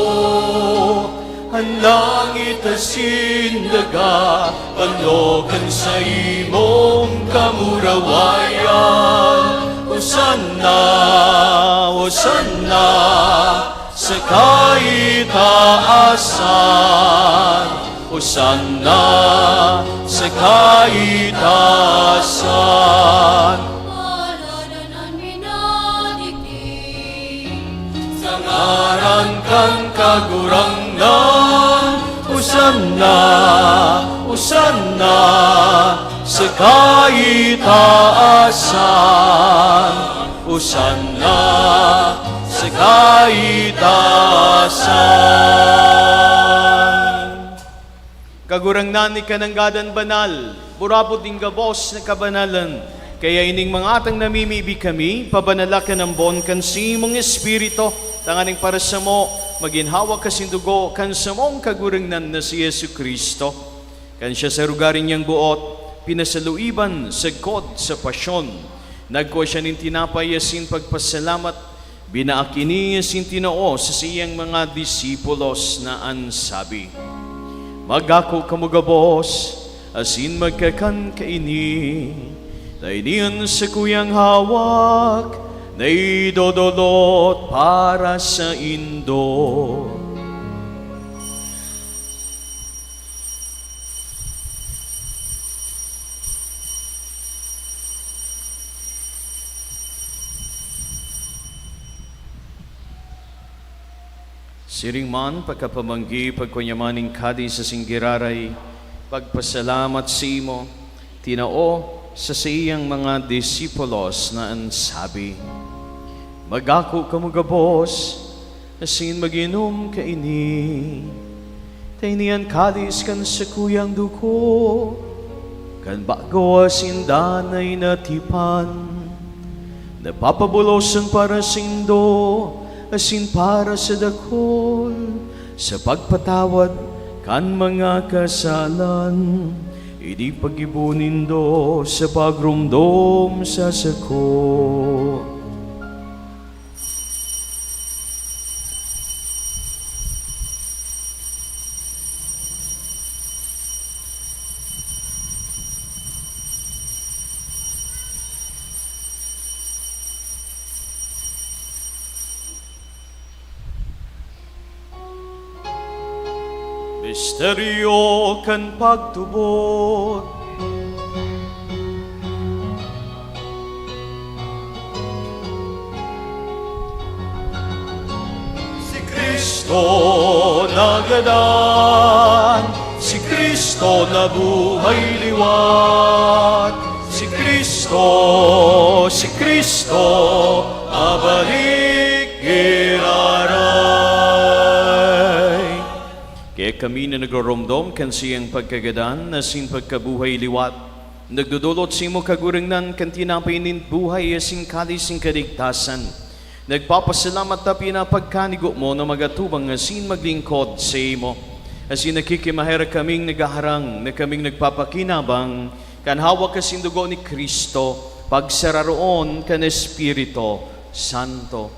An langit asin daga, banlo kan saimong kamurawayan. Hosanna, Hosanna sa kaitaasan. Hosanna sa kaitaasan." Palad an minadigdi sa ngaran kan Kagurangnan. Hosanna, Hosanna sa kaitaasan. Hosanna sa kaitaasan. Kagurangnan, ika nanggad an banal, burabod nin gabos na kabanalan. Kaya ining mga atang namimibi kami, pabanala kan ambon kan saimong Espiritu, tanganing para samo, magin hawak asin dugo kan samong Kagurangnan na si Jesu-Cristo. Kan siya sa rugari niyang boot, pinasaluiban sagkod sa pasyon, nagkua siya nin tinapay asin pagpasalamat, binaak ini asin tinao sa saiyang mga disipulos na an sabi, "Mag-ako kamo gabos asin magkakan kaini, ta ini an sakuyang hawak na idodolot para saindo." Siring man, pagkapamanggi, pagkua niya man nin kalis asin giraray, pagpasalamat saimo, tinao sa saiyang mga disipulos na an sabi, "Mag-ako kamo gabos asin mag-inom kaini. Ta ini an kalis kan sakuyang dugo kan bago asin danay na tipan, na papabulosan para saindo asin para sa dakul sa pagpatawad kan mga kasalan. Ini paggibo nindo sa pagromdom sa sako." Misteryo kan pagtubod. Ko nagadan, si Cristo nabuhay liwat. Si Cristo, si Cristo, mabalik giraray. Kaya kami na nagroromdom kan siyang pagkagadan asin pagkabuhay liwat, nagdodolot sa imo Kagurangnan kan tinapay nin buhay asin kalis nin kaligtasan. Nagpapasalamat ta pinapagkanigo mo na magatubang asin maglingkod sa imo. Asin nakikimaherak kaming naghaharang na kaming nagpapakinabang kan hawak asin dugo ni Cristo, pagsararoon kan Espiritu Santo.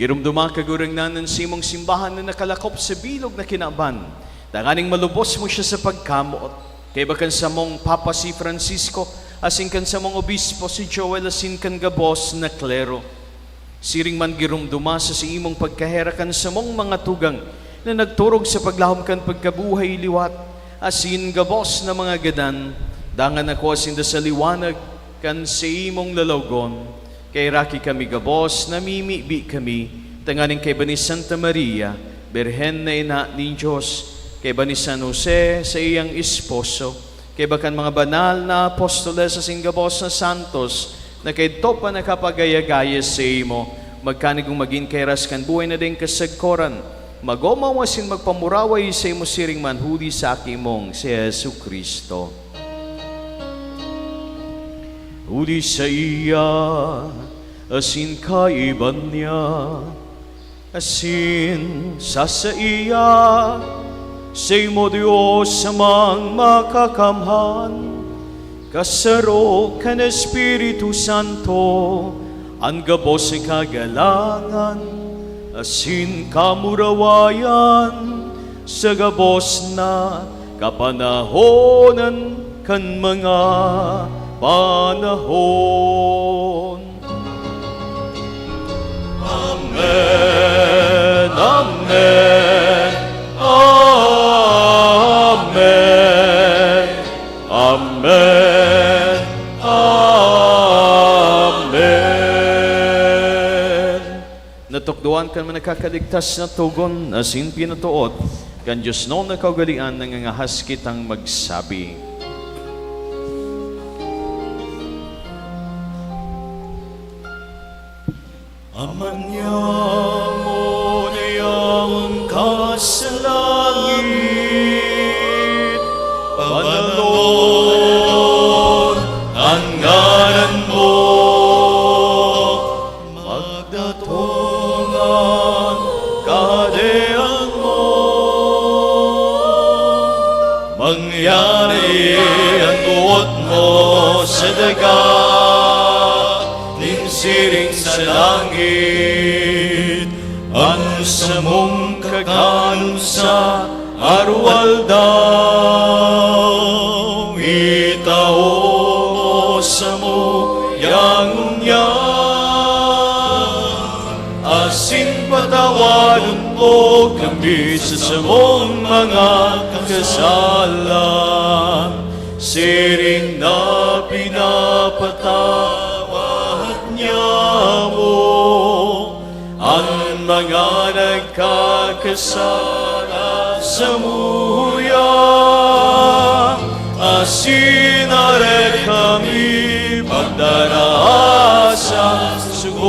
Giromdoma, Kagurangnan, an simong simbahan na nakalakop sa bilog na kinaban, tanganing malubos mo siya sa pagkamoot, kaiba kan samong Papa si Francisco, asin kan samong Obispo si Joel, asin kan gabos na klero. Siring man giromdoma sa saimong pagkaherak an samong mga tugang na nagturog sa paglahom kan pagkabuhay liwat, asin gabos na mga gadan, dangan nakua sinda sa liwanag kan saimong lalawgon. Kaheraki kami gabos, namimibi kami, tanganing kaiba ni Santa Maria, Birhen na ina nin Dios, kaiba ni San Jose, saiyang esposo, kaiba kan mga banal na apostoles asin gabos na santos na kaidto pa nakapagaya-gaya saimo, magkanigong magin kairas kan buhay na daing kasagkoran, magomaw asin magpamuraway saimo siring man huli sa Aki mong si Jesu-Cristo. Huli saiya, asin kaiba niya, asin sa saiya, saimo, Dios Amang Makakamhan, kasaro kan Espiritu Santo, an gabos na kagalangan asin kamurawayan sa gabos na kapanahonan kan mga panahon. Amen, amen, amen, amen, amen. Natukdoan kan mga nakakaligtas na togon asin pinatoot kan diosnon na kaugalean, nangangahas kitang magsabi. Ama niamo na yaon ka sa langit, padaloon an ngaran mo, magdatong an Kahadean mo, mangyari an boot mo sa daga nin siring sa langit. An samong kakanon sa aroaldaw, itao mo samo yan ngunyan, asin patawaron mo kami sa samong mga kasalan, siring na pinapatawad niamo an mga nagkakasala samuya, asin aram kami pagdara sa sugot,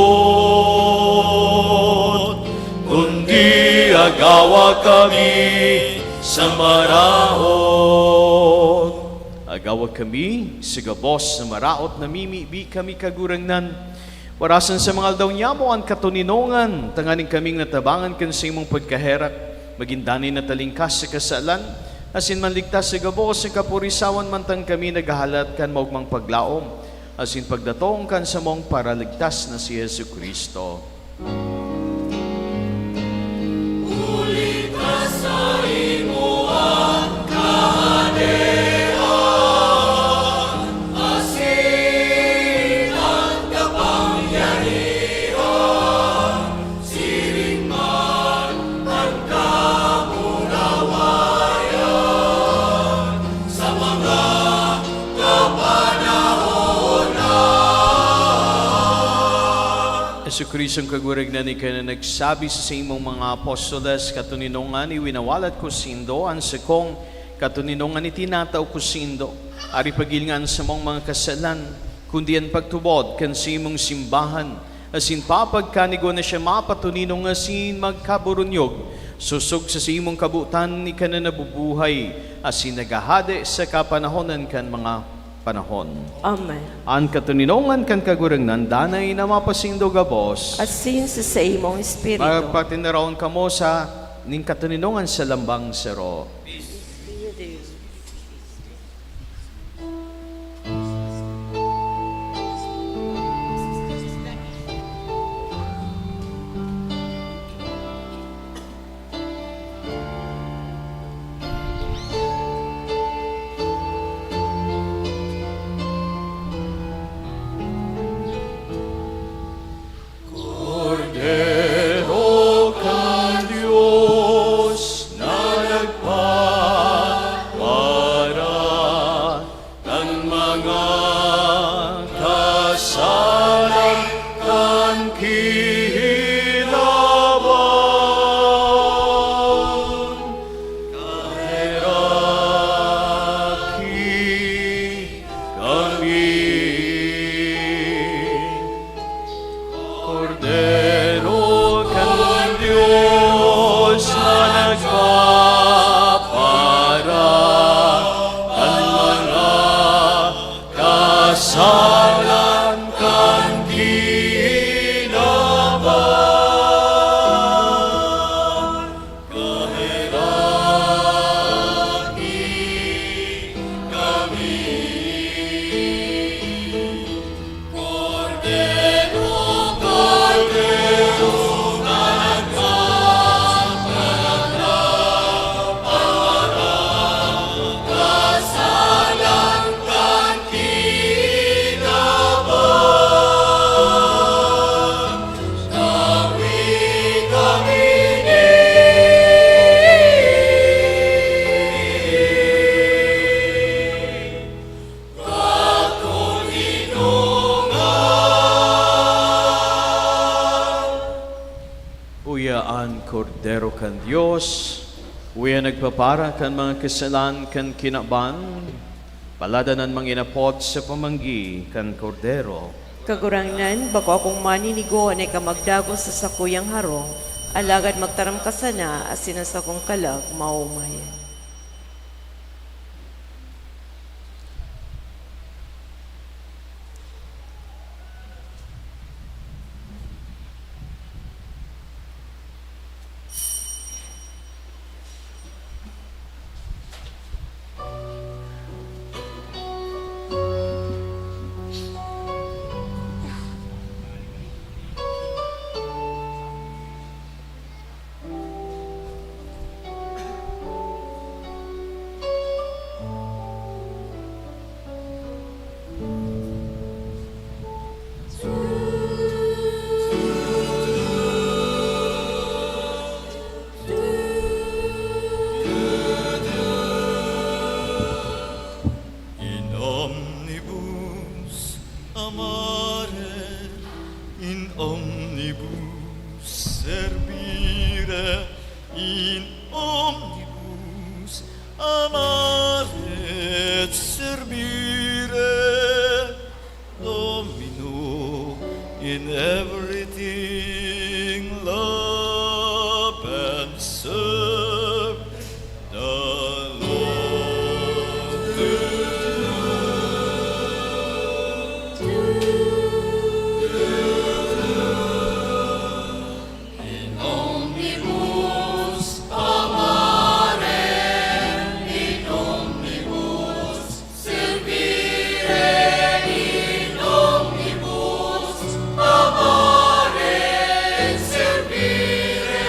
kundi agawa kami sa maraot. Agawa kami sa gabos na maraot, namimibi kami, Kagurangnan. Warasan sa mga aldaw niamo an katoninongan, tanganing kaming natabangan kan saimong pagkaherak, magin danay na talingkas sa kasalan, asin manligtas sa gabos na kapurisawan, mantang kami naghahalat kan maogmang paglaom asin pagdatong kan samong Paraligtas na si Jesu-Cristo. Huli ta saimo an kahadean, asin an kapangyarihan, siring man an kamurawayan sa mga kapanahonan. Jesu-Cristong Kagurangnan, ika na nagsabi sa saimong mga apostoles, "Katoninongan, iwinawalat ko saindo an sakong katoninongan, itinatao ko saindo. Aripagil nga an samong mga kasalan, kundi an pagtubod kan saimong simbahan, asin papagkanigo na siya mapatoninong asin magkaburunyog, sosog sa saimong kabotan, ika na nabubuhay asin naghahade sa kapanahonan kan mga panahon." Amen. An katoninongan kan Kagurangnan danay na mapasaindo gabos. Asin sa saimong espiritu. Magpatinaraon kamo sa ning katoninongan sa lambang saro. Kordero kan Dios na nagpapara kan mga kasalan kan kinaban. Kaheraki kami. Kordero kan Dios na nagpapara kan mga kasalan kan kinaban. Kaheraki kami. Kordero, Kordero, kasalan kan kinaban, tawi kami ni. Uya an Kordero kan Dios, uya nagpapara kan mga kasalan kan kinaban, paladan an manginapot sa pamanggi kan Kordero. Kagurangnan, bako akong maninigo na ika magdagos sa sakuyang harong, alagad magtaram ka sana asin an sakong kalag maomayan. In omnibus amare, in omnibus servire, in omnibus amare et servire, Domino, in everything love and serve the Lord. In omnibus amare, in omnibus servire, in omnibus amare, servire,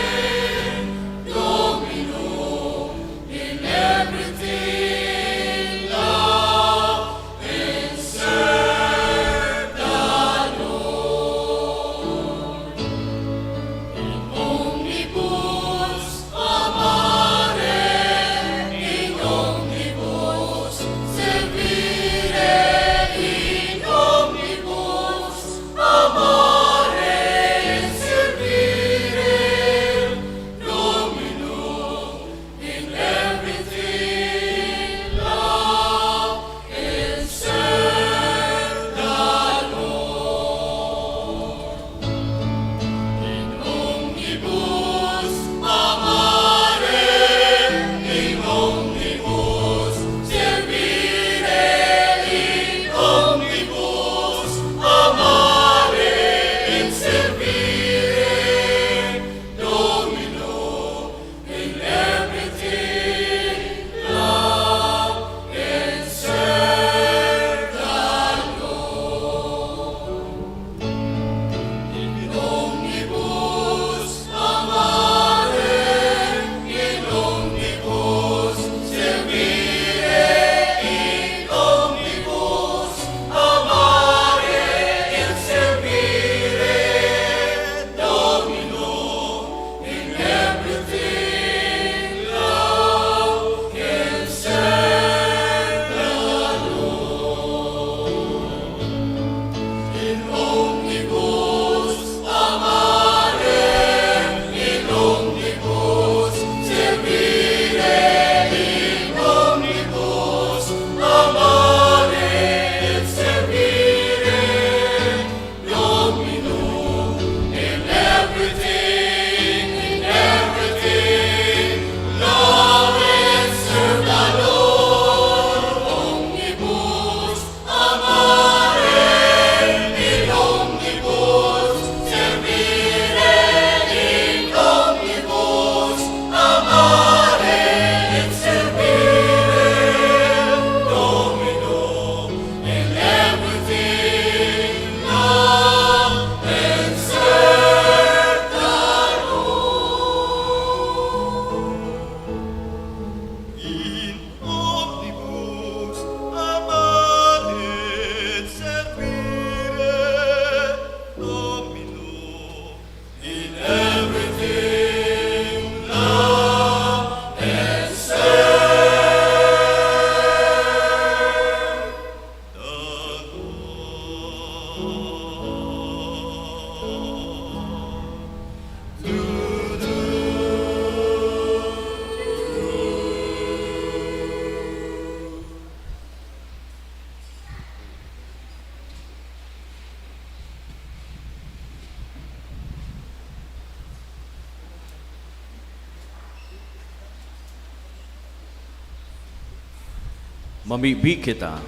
Mamibi kita.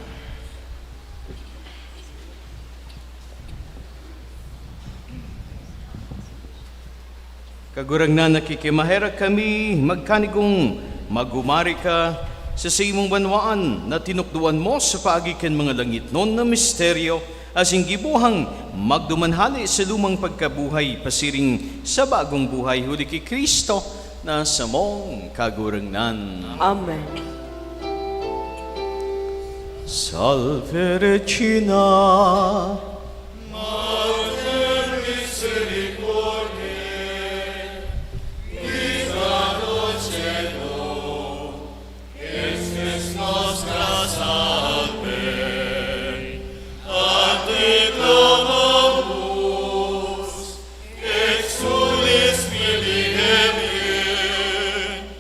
Kagurangnan, nakikimaherak kami, magkanigong magumari ka sa saimong banwaan na tinukdoan mo sa paagi kan mga langitnon na misteryo, asin gibohang magduman hale sa lumang pagkabuhay pasiring sa bagong buhay huli ki Cristo na samong Kagurangnan. Amen. Salve Regina. Mater misericordiae, vita dulcedo, et spes nostra salve. A te clamamus, exsules filii Hevae,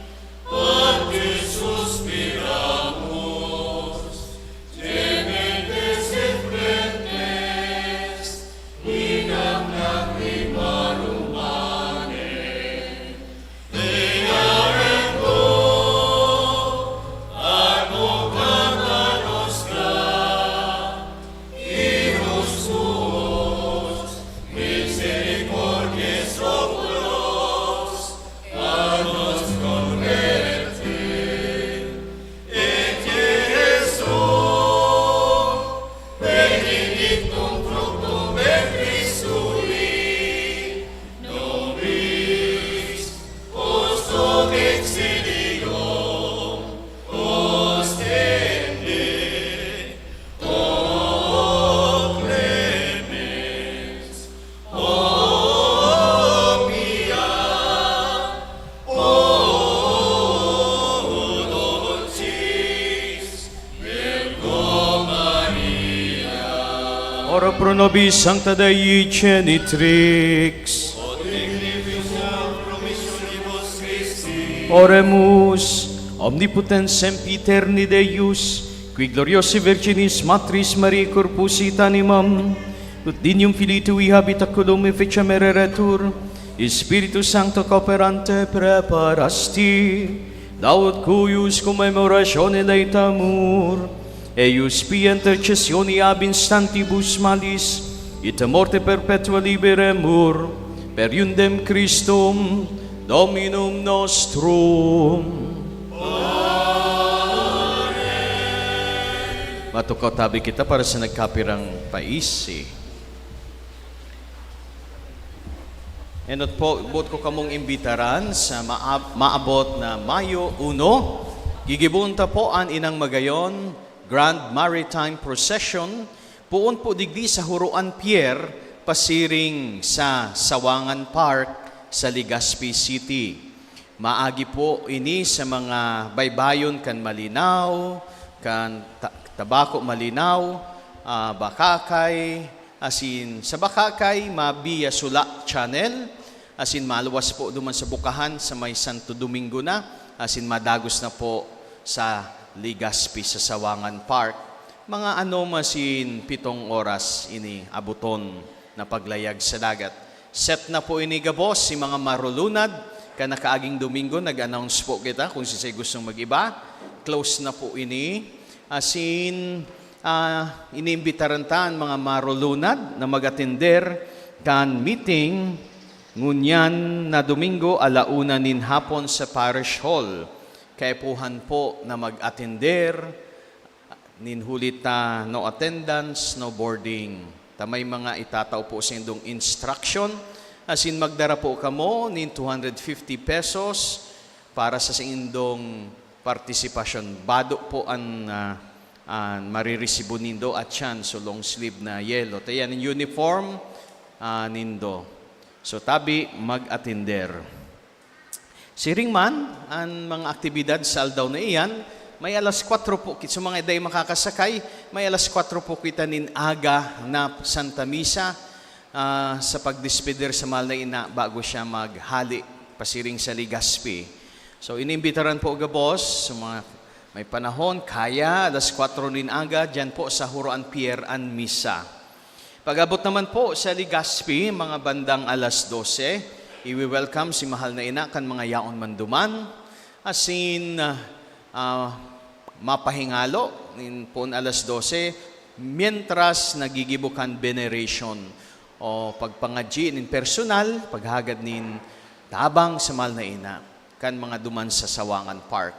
a te suspiramus, gementes et flentes in aeternam lacrimarum annae. Ea ego advocata nostra, ius tuus misericordiaes oculos a nos converte, et Iesu benedictum fructum ventris tui, nobis post hoc exilium ostende. O clemens, o pia, o dulcis Virgo Maria. Ora pro nobis sancta Dei Genitrix. Oremus. Omnipotens Sempiterni Deus, qui gloriosae Virginis Matris Mariae corpus et animam, ut dignum Filii Tui habitaculum efficam ereretur, Spiritu Sancto cooperante preparasti, laud cuius commemoratione laetamur, eius pia intercessione ab instantibus malis, et a morte perpetua liberemur, per iundem Christum Dominum nostrum. Amen. Matukaw tabi kita para sa nagkapirang paisi. Enot po, boot ko kamong imbitaran sa maab-, maabot na Mayo uno. Gigibohon ta po an Inang Magayon Grand Maritime Procession, poon po digdi sa Huroan Pier, pasiring sa Sawangan Park sa Legazpi City. Maagi po ini sa mga baybayon kan Malinao, kan Ta-, Tabaco Malinao, ah, Bacacay, asin sa Bacacay, Mabia Sula Channel, asin maluwas po duman sa Bukahan sa may Santo Domingo na, asin madagos na po sa Legazpi sa Sawangan Park. Mga anom asin pitong oras ini abuton na paglayag sa dagat. Set na po ini gabos si mga marulunad, kan nakaaging Domingo nag-announce po kita kung siisay gustong mag-iba. Close na po ini. Asin, ah, iniimbitaran ta an mga marulunad na mag-atender kan meeting ngunyan na Domingo, ala una nin hapon sa Parish Hall. Kaipuhan po na mag-atender nin huli ta no attendance, no boarding. Ta may mga itatao po sa indong instruction, asin magdara po kamo nin two hundred fifty pesos para sa saindong partisipasyon. Bado po an, ah, an mariresibo nindo at siyan, so long sleeve na yelo. Ta yan an uniform, ah, nindo. So, tabi, mag-atender. Siring man, an mga aktibidad sa aldaw na iyan, may alas kwatro po, ki-, sa mga dai makakasakay, may alas kwatro po kita nin aga na Santa Misa, ah, sa pagdespedir sa mahal na ina bago siya maghali pasiring sa Legazpi. So, iniimbitaran po gabos sa mga may panahon, kaya alas kwatro nin aga, diyan po sa Huroan Pier an misa. Pag-abot naman po sa Legazpi, mga bandang alas dose, iwi-welcome si mahal na ina kan mga yaon man duman. Asin, ah, ah, mapahingalo nin poon alas dose, mientras nagigibo kan veneration o pagpangadyi nin personal, paghagad nin tabang sa mahal na ina, kan mga duman sa Sawangan Park.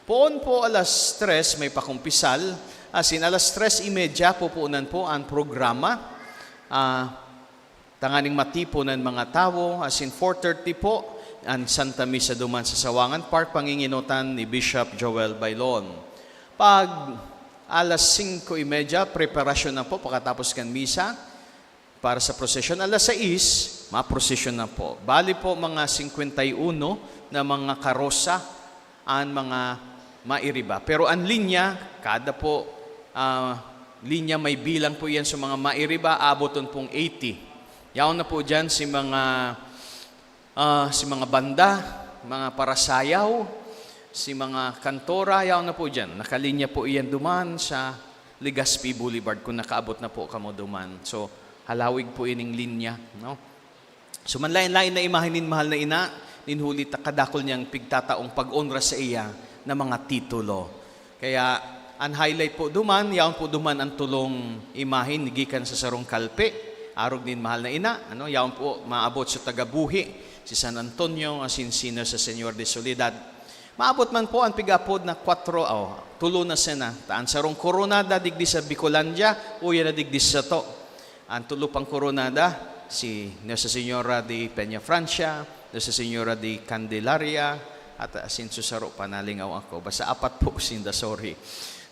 Poon po alas tres may pakumpisal, asin alas tres y media pupunan po an programa. Ah, tanganing matipon an mga tawo, asin four thirty po an Santa Misa duman sa Sawangan Park, pangingenotan ni Bishop Joel Bailon. Pag alas singko y media, preparasyon na po pakatapos kan misa para sa prosesyon. Alas sais, maprosesyon na po. Bali po, mga singkwenta y uno na mga karosa an mga mairiba. Pero an linya, kada po, ah, linya may bilang po yan sa mga mairiba, aaboton pong eighty. Yaon na po dyan si mga, ah, si mga banda, mga parasayaw, si mga kantora, yaon na po dyan. Nakalinya po iyan duman sa Legazpi Boulevard kung nakaabot na po kamo duman. So, halawig po ining linya, no? So, manlaen-laen na imahe nin mahal na ina, nin huli ta kadakul niyang pigtataong pag-onra saiya na mga titulo. Kaya, an highlight po duman, yaon po duman an tolong imahe gikan sa sarong kalpe, arog nin mahal na ina, ano, yaon po maabot sa tagabuhi, si San Antonio, asin si Nuestra Señora de Soledad. Maabot man po an pig-apod na kwatro, oh, tolo na sana. Ta an sarong koronada digdi sa Bicolandia, uya na digdi sa sato. An tolo pang koronada, si Nuestra Señora de Peñafrancia, Nuestra Señora de Candelaria, at asin susaro pa, nalingaw ako. Basta apat po sinda, sorry.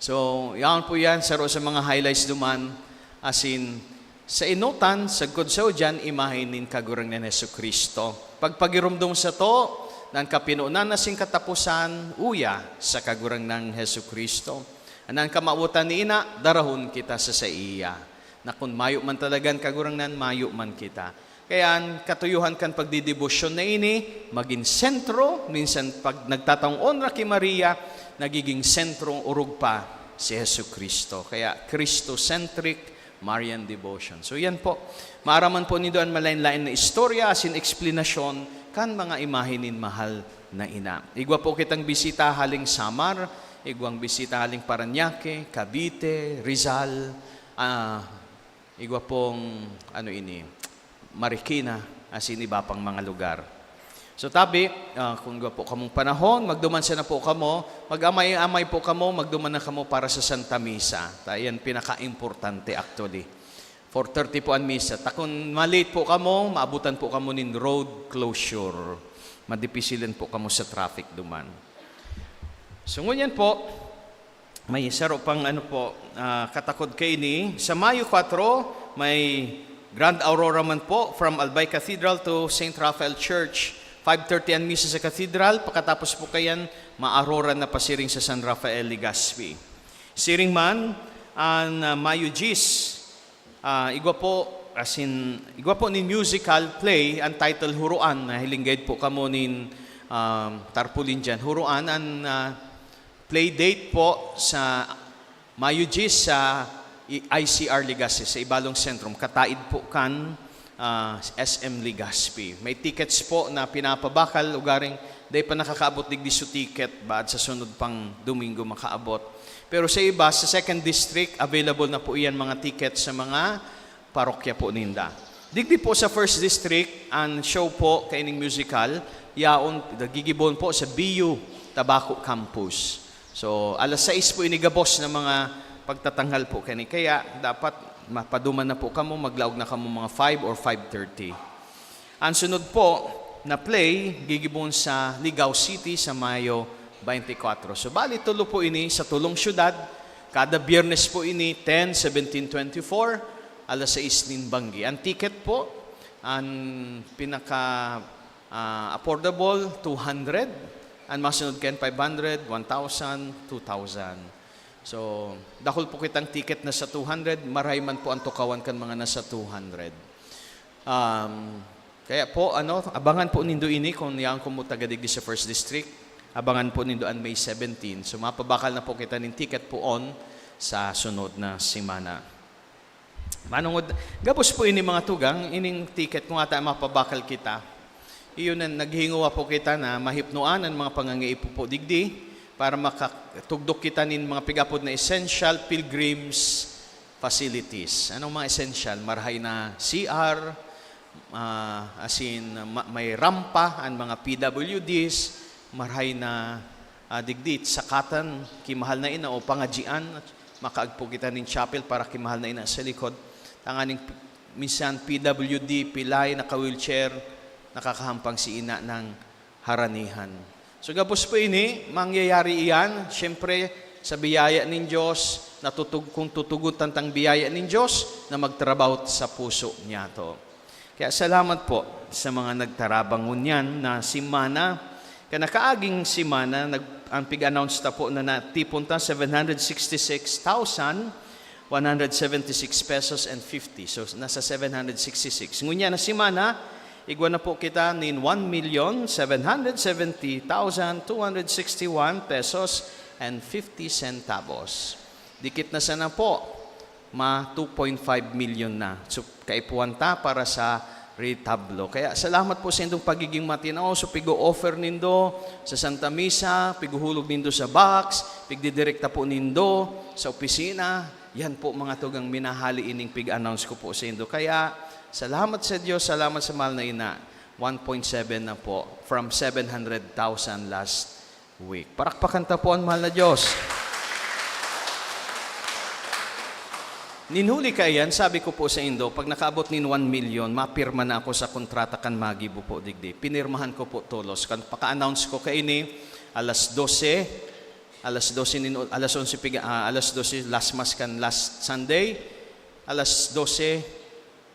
So, yaon po yan, saro sa mga highlights duman. Asin, sa enotan, sagkod sa udyan, imahe nin Kagurangnan Jesu-Cristo. Pagpagiromdom sato, na an kapinonan asin kataposan, uya sa Kagurangnan Jesu-Cristo. An an kamawotan ni ina, darahon kita sa saiya. Na kun mayo man talaga an Kagurangnan, mayo man kita. Kaya an katuyohan kan pagdedebosyon na ini, magin sentro, minsan pag nagtataong onra ki Maria, nagiging sentrong orog pa si Jesu-Cristo. Kaya Christocentric Marian devotion. So yan po, maaraman po nindo an malain-lain na istorya asin eksplanasyon kan mga imahe nin mahal na ina. Igwa po kitang bisita haling Samar, igwang bisita haling Parañaque, Cavite, Rizal, ah, igwa pong, ano ini, Marikina, asin iba pang mga lugar. So, tabi, ah, kung igwa po kamong panahon, magduman sana po kamo, mag-amay-amay po kamo, magduman na kamo para sa Santa Misa. Ta, yan pinaka-importante actually. Four thirty po an misa. Ta kun ma-late po kamo, maabutan po kamo nin road closure. Madipisilan po kamo sa traffic duman. So, ngunyan po, may saro pang ano po, ah, katakod kaini. Sa Mayo kwatro, may Grand Aurora man po from Albay Cathedral to Saint Raphael Church. Five thirty an misa sa Cathedral, pakatapos po kayan, ma-aurora na pasiring sa San Rafael, Legazpi. Siring man, an, ah, Mayo diyes, ah, igwa po, asin, igwa po nin musical play, an title Huroan, nahiling gayod po kamo nin, um, tarpaulin diyan. Huroan, an, ah, play date po sa Mayo diyes sa I-, I C R Legazpi, sa Ibalong Centrum, kataid po kan, ah, S M Legazpi. May tickets po na pinapabakal, ugaring dai pa nakakaabot digdi so ticket, baad sa sunod pang Domingo makaabot. Pero sa iba, sa second district, available na po iyan mga ticket sa mga parokya po ninda. Digdi po sa first district, an show po kaining musical, yaon, nagigibon po sa B U Tabaco Campus. So, alas sais po ini gabos na mga pagtatanghal po kani. Kaya dapat mapaduman na po kamo, maglaog na kamo mga five or five thirty. Ang sunod po na play, gigibon sa Ligao City sa Mayo twenty-four. So, bali, tulo po ini sa tulong syudad. Kada Biyernes po ini, ten, seventeen, twenty-four, alas sais nin banggi. Ang ticket po, ang pinaka, ah, affordable, two hundred. Ang masunod kayan, five hundred, one thousand, two thousand. So, dakul po kitang ticket na sa two hundred, maray man po ang tukawan kan mga nasa two hundred. Um, kaya po, ano, abangan po nindo ini kung yaon kamo taga digdi sa First District. Abangan po nindo an May seventeen. So, mapabakal na po kita nin ticket poon sa sunod na semana. Manongod, gabos po ini, mga tugang, ining ticket kung ata mapabakal kita. Iyon na, naghinguwa po kita na mahipnoan an mga pangangaipo po digdi. para makatugdok kita nin mga pigapod na essential pilgrims facilities. Anong mga essential? Marahay na C R, ah, as in, ma-, may rampa, ang mga P W Ds, marahay na, ah, digdi, sakatan, ki Mahal na Ina o pangadyian, makaagpo kita nin chapel para ki Mahal na Ina sa likod. Tanganing p-, minsan P W D, pilay, naka-wheelchair, nakakahampang si Ina ng haranihan. So, gabos po ini, mangyayari iyan, siyempre, sa biyaya nin Diyos, natutug-, kung tutugon tantang biyaya nin Diyos, na magtrabaho sa puso niya to. Kaya salamat po sa mga nagtarabang ngunyan na simana. Kaya nakaaging simana, nag-, ang pig-announce ta po na natipon ta, seven hundred sixty-six thousand one hundred seventy-six pesos and fifty. So, nasa seven hundred sixty-six. Ngunyan na simana, igwa na po kita nin one million seven hundred seventy thousand two hundred sixty-one pesos and fifty centavos. Dikit na sana po, ma two point five million na. So, kaipuhan ta para sa retablo. Kaya salamat po sa indong pagiging matinaw. So, pig-o-offer nindo sa Santa Misa, pighuhulog nindo sa box, pigdidirekta po nindo sa opisina. Yan po, mga tugang minahali, ining pig-announce ko po sa indo. Kaya, salamat sa Diyos, salamat sa Mahal na Ina. One point seven na po, from seven hundred thousand last week. Parakpakan ta po ang Mahal na Diyos. Nin huli kaiyan, sabi ko po sa indo, pag nakaabot nin one million, mapirma na ako sa kontrata kan magibo po digdi. Pinirmahan ko po tolos. Kan paka-announce ko kaini, alas dose, alas dose nin, alas onse piga, ah, alas dose last mass kan last Sunday, alas dose,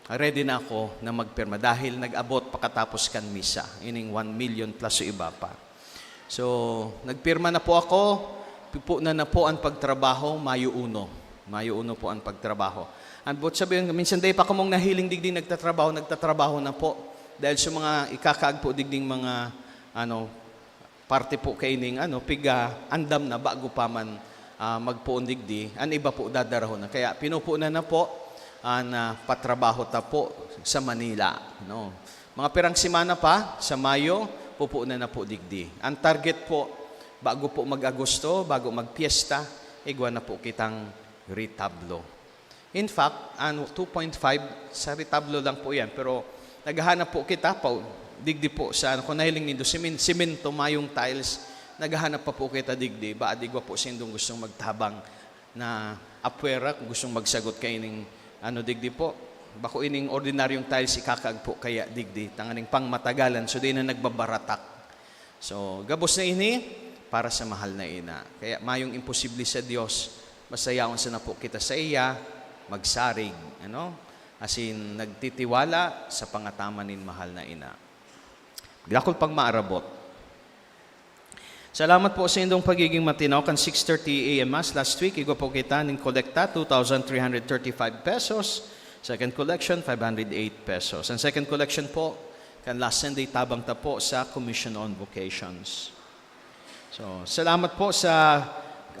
ready na ako na magpirma dahil nag-abot pakatapos kan misa, ining one million plus o iba pa. So, nagpirma na po ako, pupunan na po ang pagtrabaho, Mayo uno. Mayo uno po ang pagtrabaho. Ang buot sabihin, minsan dai pa kamong nahiling digdi nagtatrabaho, nagtatrabaho na po. Dahil sa mga ikakaag po digding mga, ano, parte po kaining, ano, piga andam na bago pa man, ah, magpoon digdi, ang iba po dadarahon na. Kaya pinupunan na po ang, ah, patrabaho ta po sa Manila, no? Mga pirang semana pa, sa Mayo, pupunan na po digdi. Ang target po, bago po mag-Agosto, bago magpiyesta, igwa na po kitang retablo. In fact, ano, two point five sa retablo lang po yan. Pero naghahanap po kita pa, digdi po sa, ano, kung nahiling nindo, simen-, simento, mayong tiles, naghahanap pa po kita digdi. Ba, digwa po sindong gustong magtabang na apwera, kung gustong magsagot kaining, ano, digdi po. Bako ining ordinaryong tiles ikakaag po kaya digdi, tanganing pangmatagalan, so di na nagbabaratak. So, gabos na ini para sa Mahal na Ina. Kaya mayong imposible sa Dios, basta yaon sana po kita sa iya, magsarig, ano? Asin nagtitiwala sa pangataman nin Mahal na Ina. Dakul pang maarabot. Salamat po sa indong pagiging matinaw. Kan six thirty A M Mass last week, igwa po kita nin kolekta, two thousand three hundred thirty-five pesos. Second collection, five hundred eight pesos. Ang second collection po, kan last Sunday, tabang ta po sa Commission on Vocations. So, salamat po sa,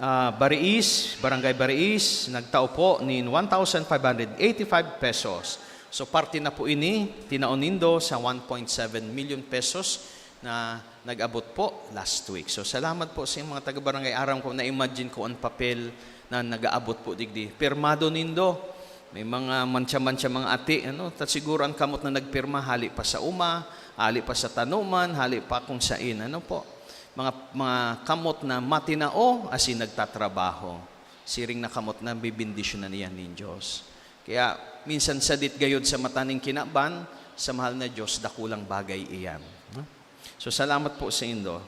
ah, Bariis, Barangay Bariis, nagtao po nin one thousand five hundred eighty-five pesos. So, parte na po ini, tinaon nindo sa one point seven million pesos na nag-abot po last week. So, salamat po sa mga taga-barangay. Aram ko, na-imagine ko ang papel na nag-aabot po digdi. Pirmado nindo. May mga mantsa-mantsa, mga ati, ano, ta siguro ang kamot na nagpirma, hali pa sa uma, hali pa sa tanuman, hali pa kung sain, ano po. Mga, mga kamot na matinao, asin nagtatrabaho. Siring na kamot na bibendisyonan niya nin Diyos. Kaya, minsan sadit gayod sa mata nin kinaban, sa mahal na Diyos, dakulang bagay iyan. No? So, salamat po sa indo.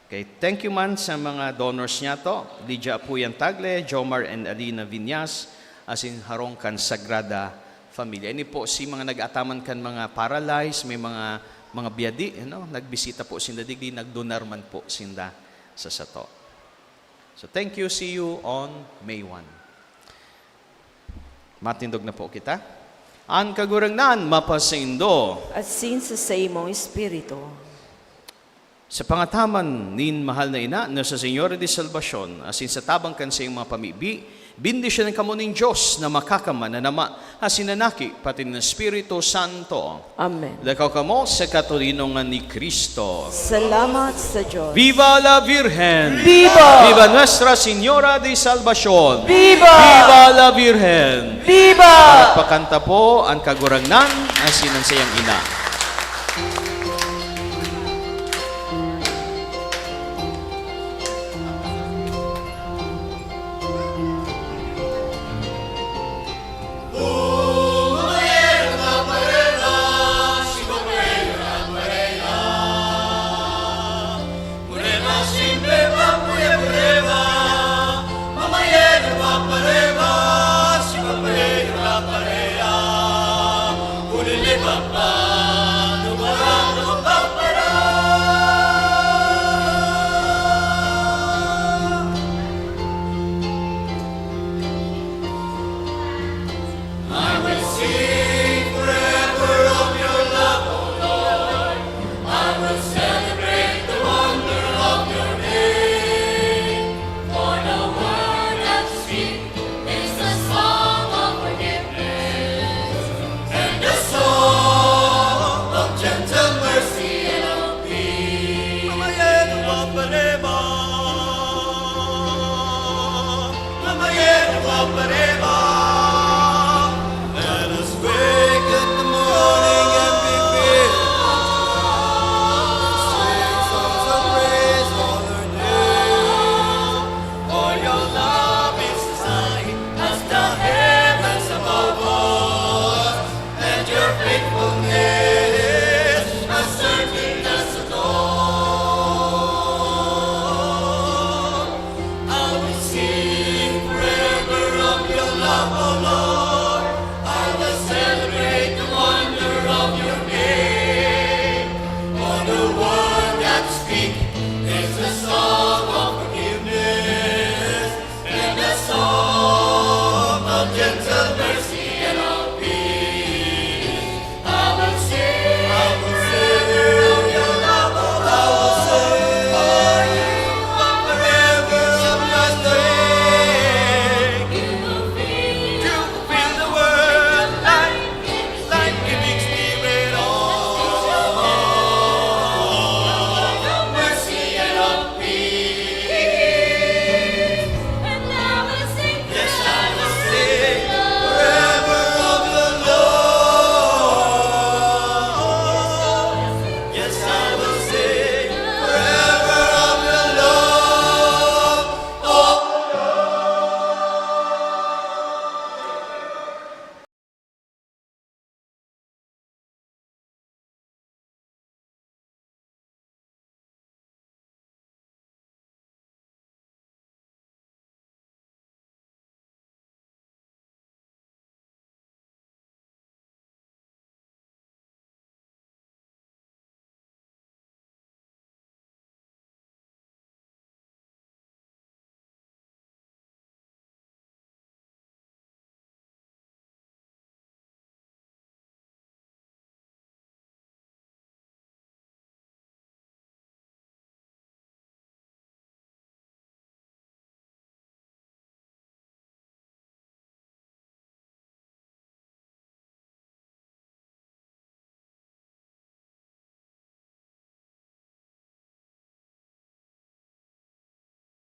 Okay, thank you man sa mga donors niya to. Lydia Apuyan Tagle, Jomar and Alina Viñas, asin harong kan Sagrada Familia. Ini po si mga nag-ataman kan mga paralyzed, may mga, mga biyadi, ano? Nagbisita po sinda digdi, nagdonar man po sinda sa sato. So, thank you. See you on May one. Matindog na po kita. An Kagurangnan mapasaindo. Asin sa saimong espiritu. Sa pangataman nin mahal na ina na sa Señora de Salvacion, asin sa tabang kan saiyang mga pamibi, Bendisyonan kamo nin Dios na makakamman, an Ama, asin an Aki, pati nin Espiritu Santo. Amen. Lakaw kamo sa katoninongan ni Cristo. Salamat sa Diyos. Viva la Virgen! Viva! Viva Nuestra Señora de Salvacion! Viva! Viva la Virgen! Viva! Pakanta po an Kagurangnan asin an sayang ina.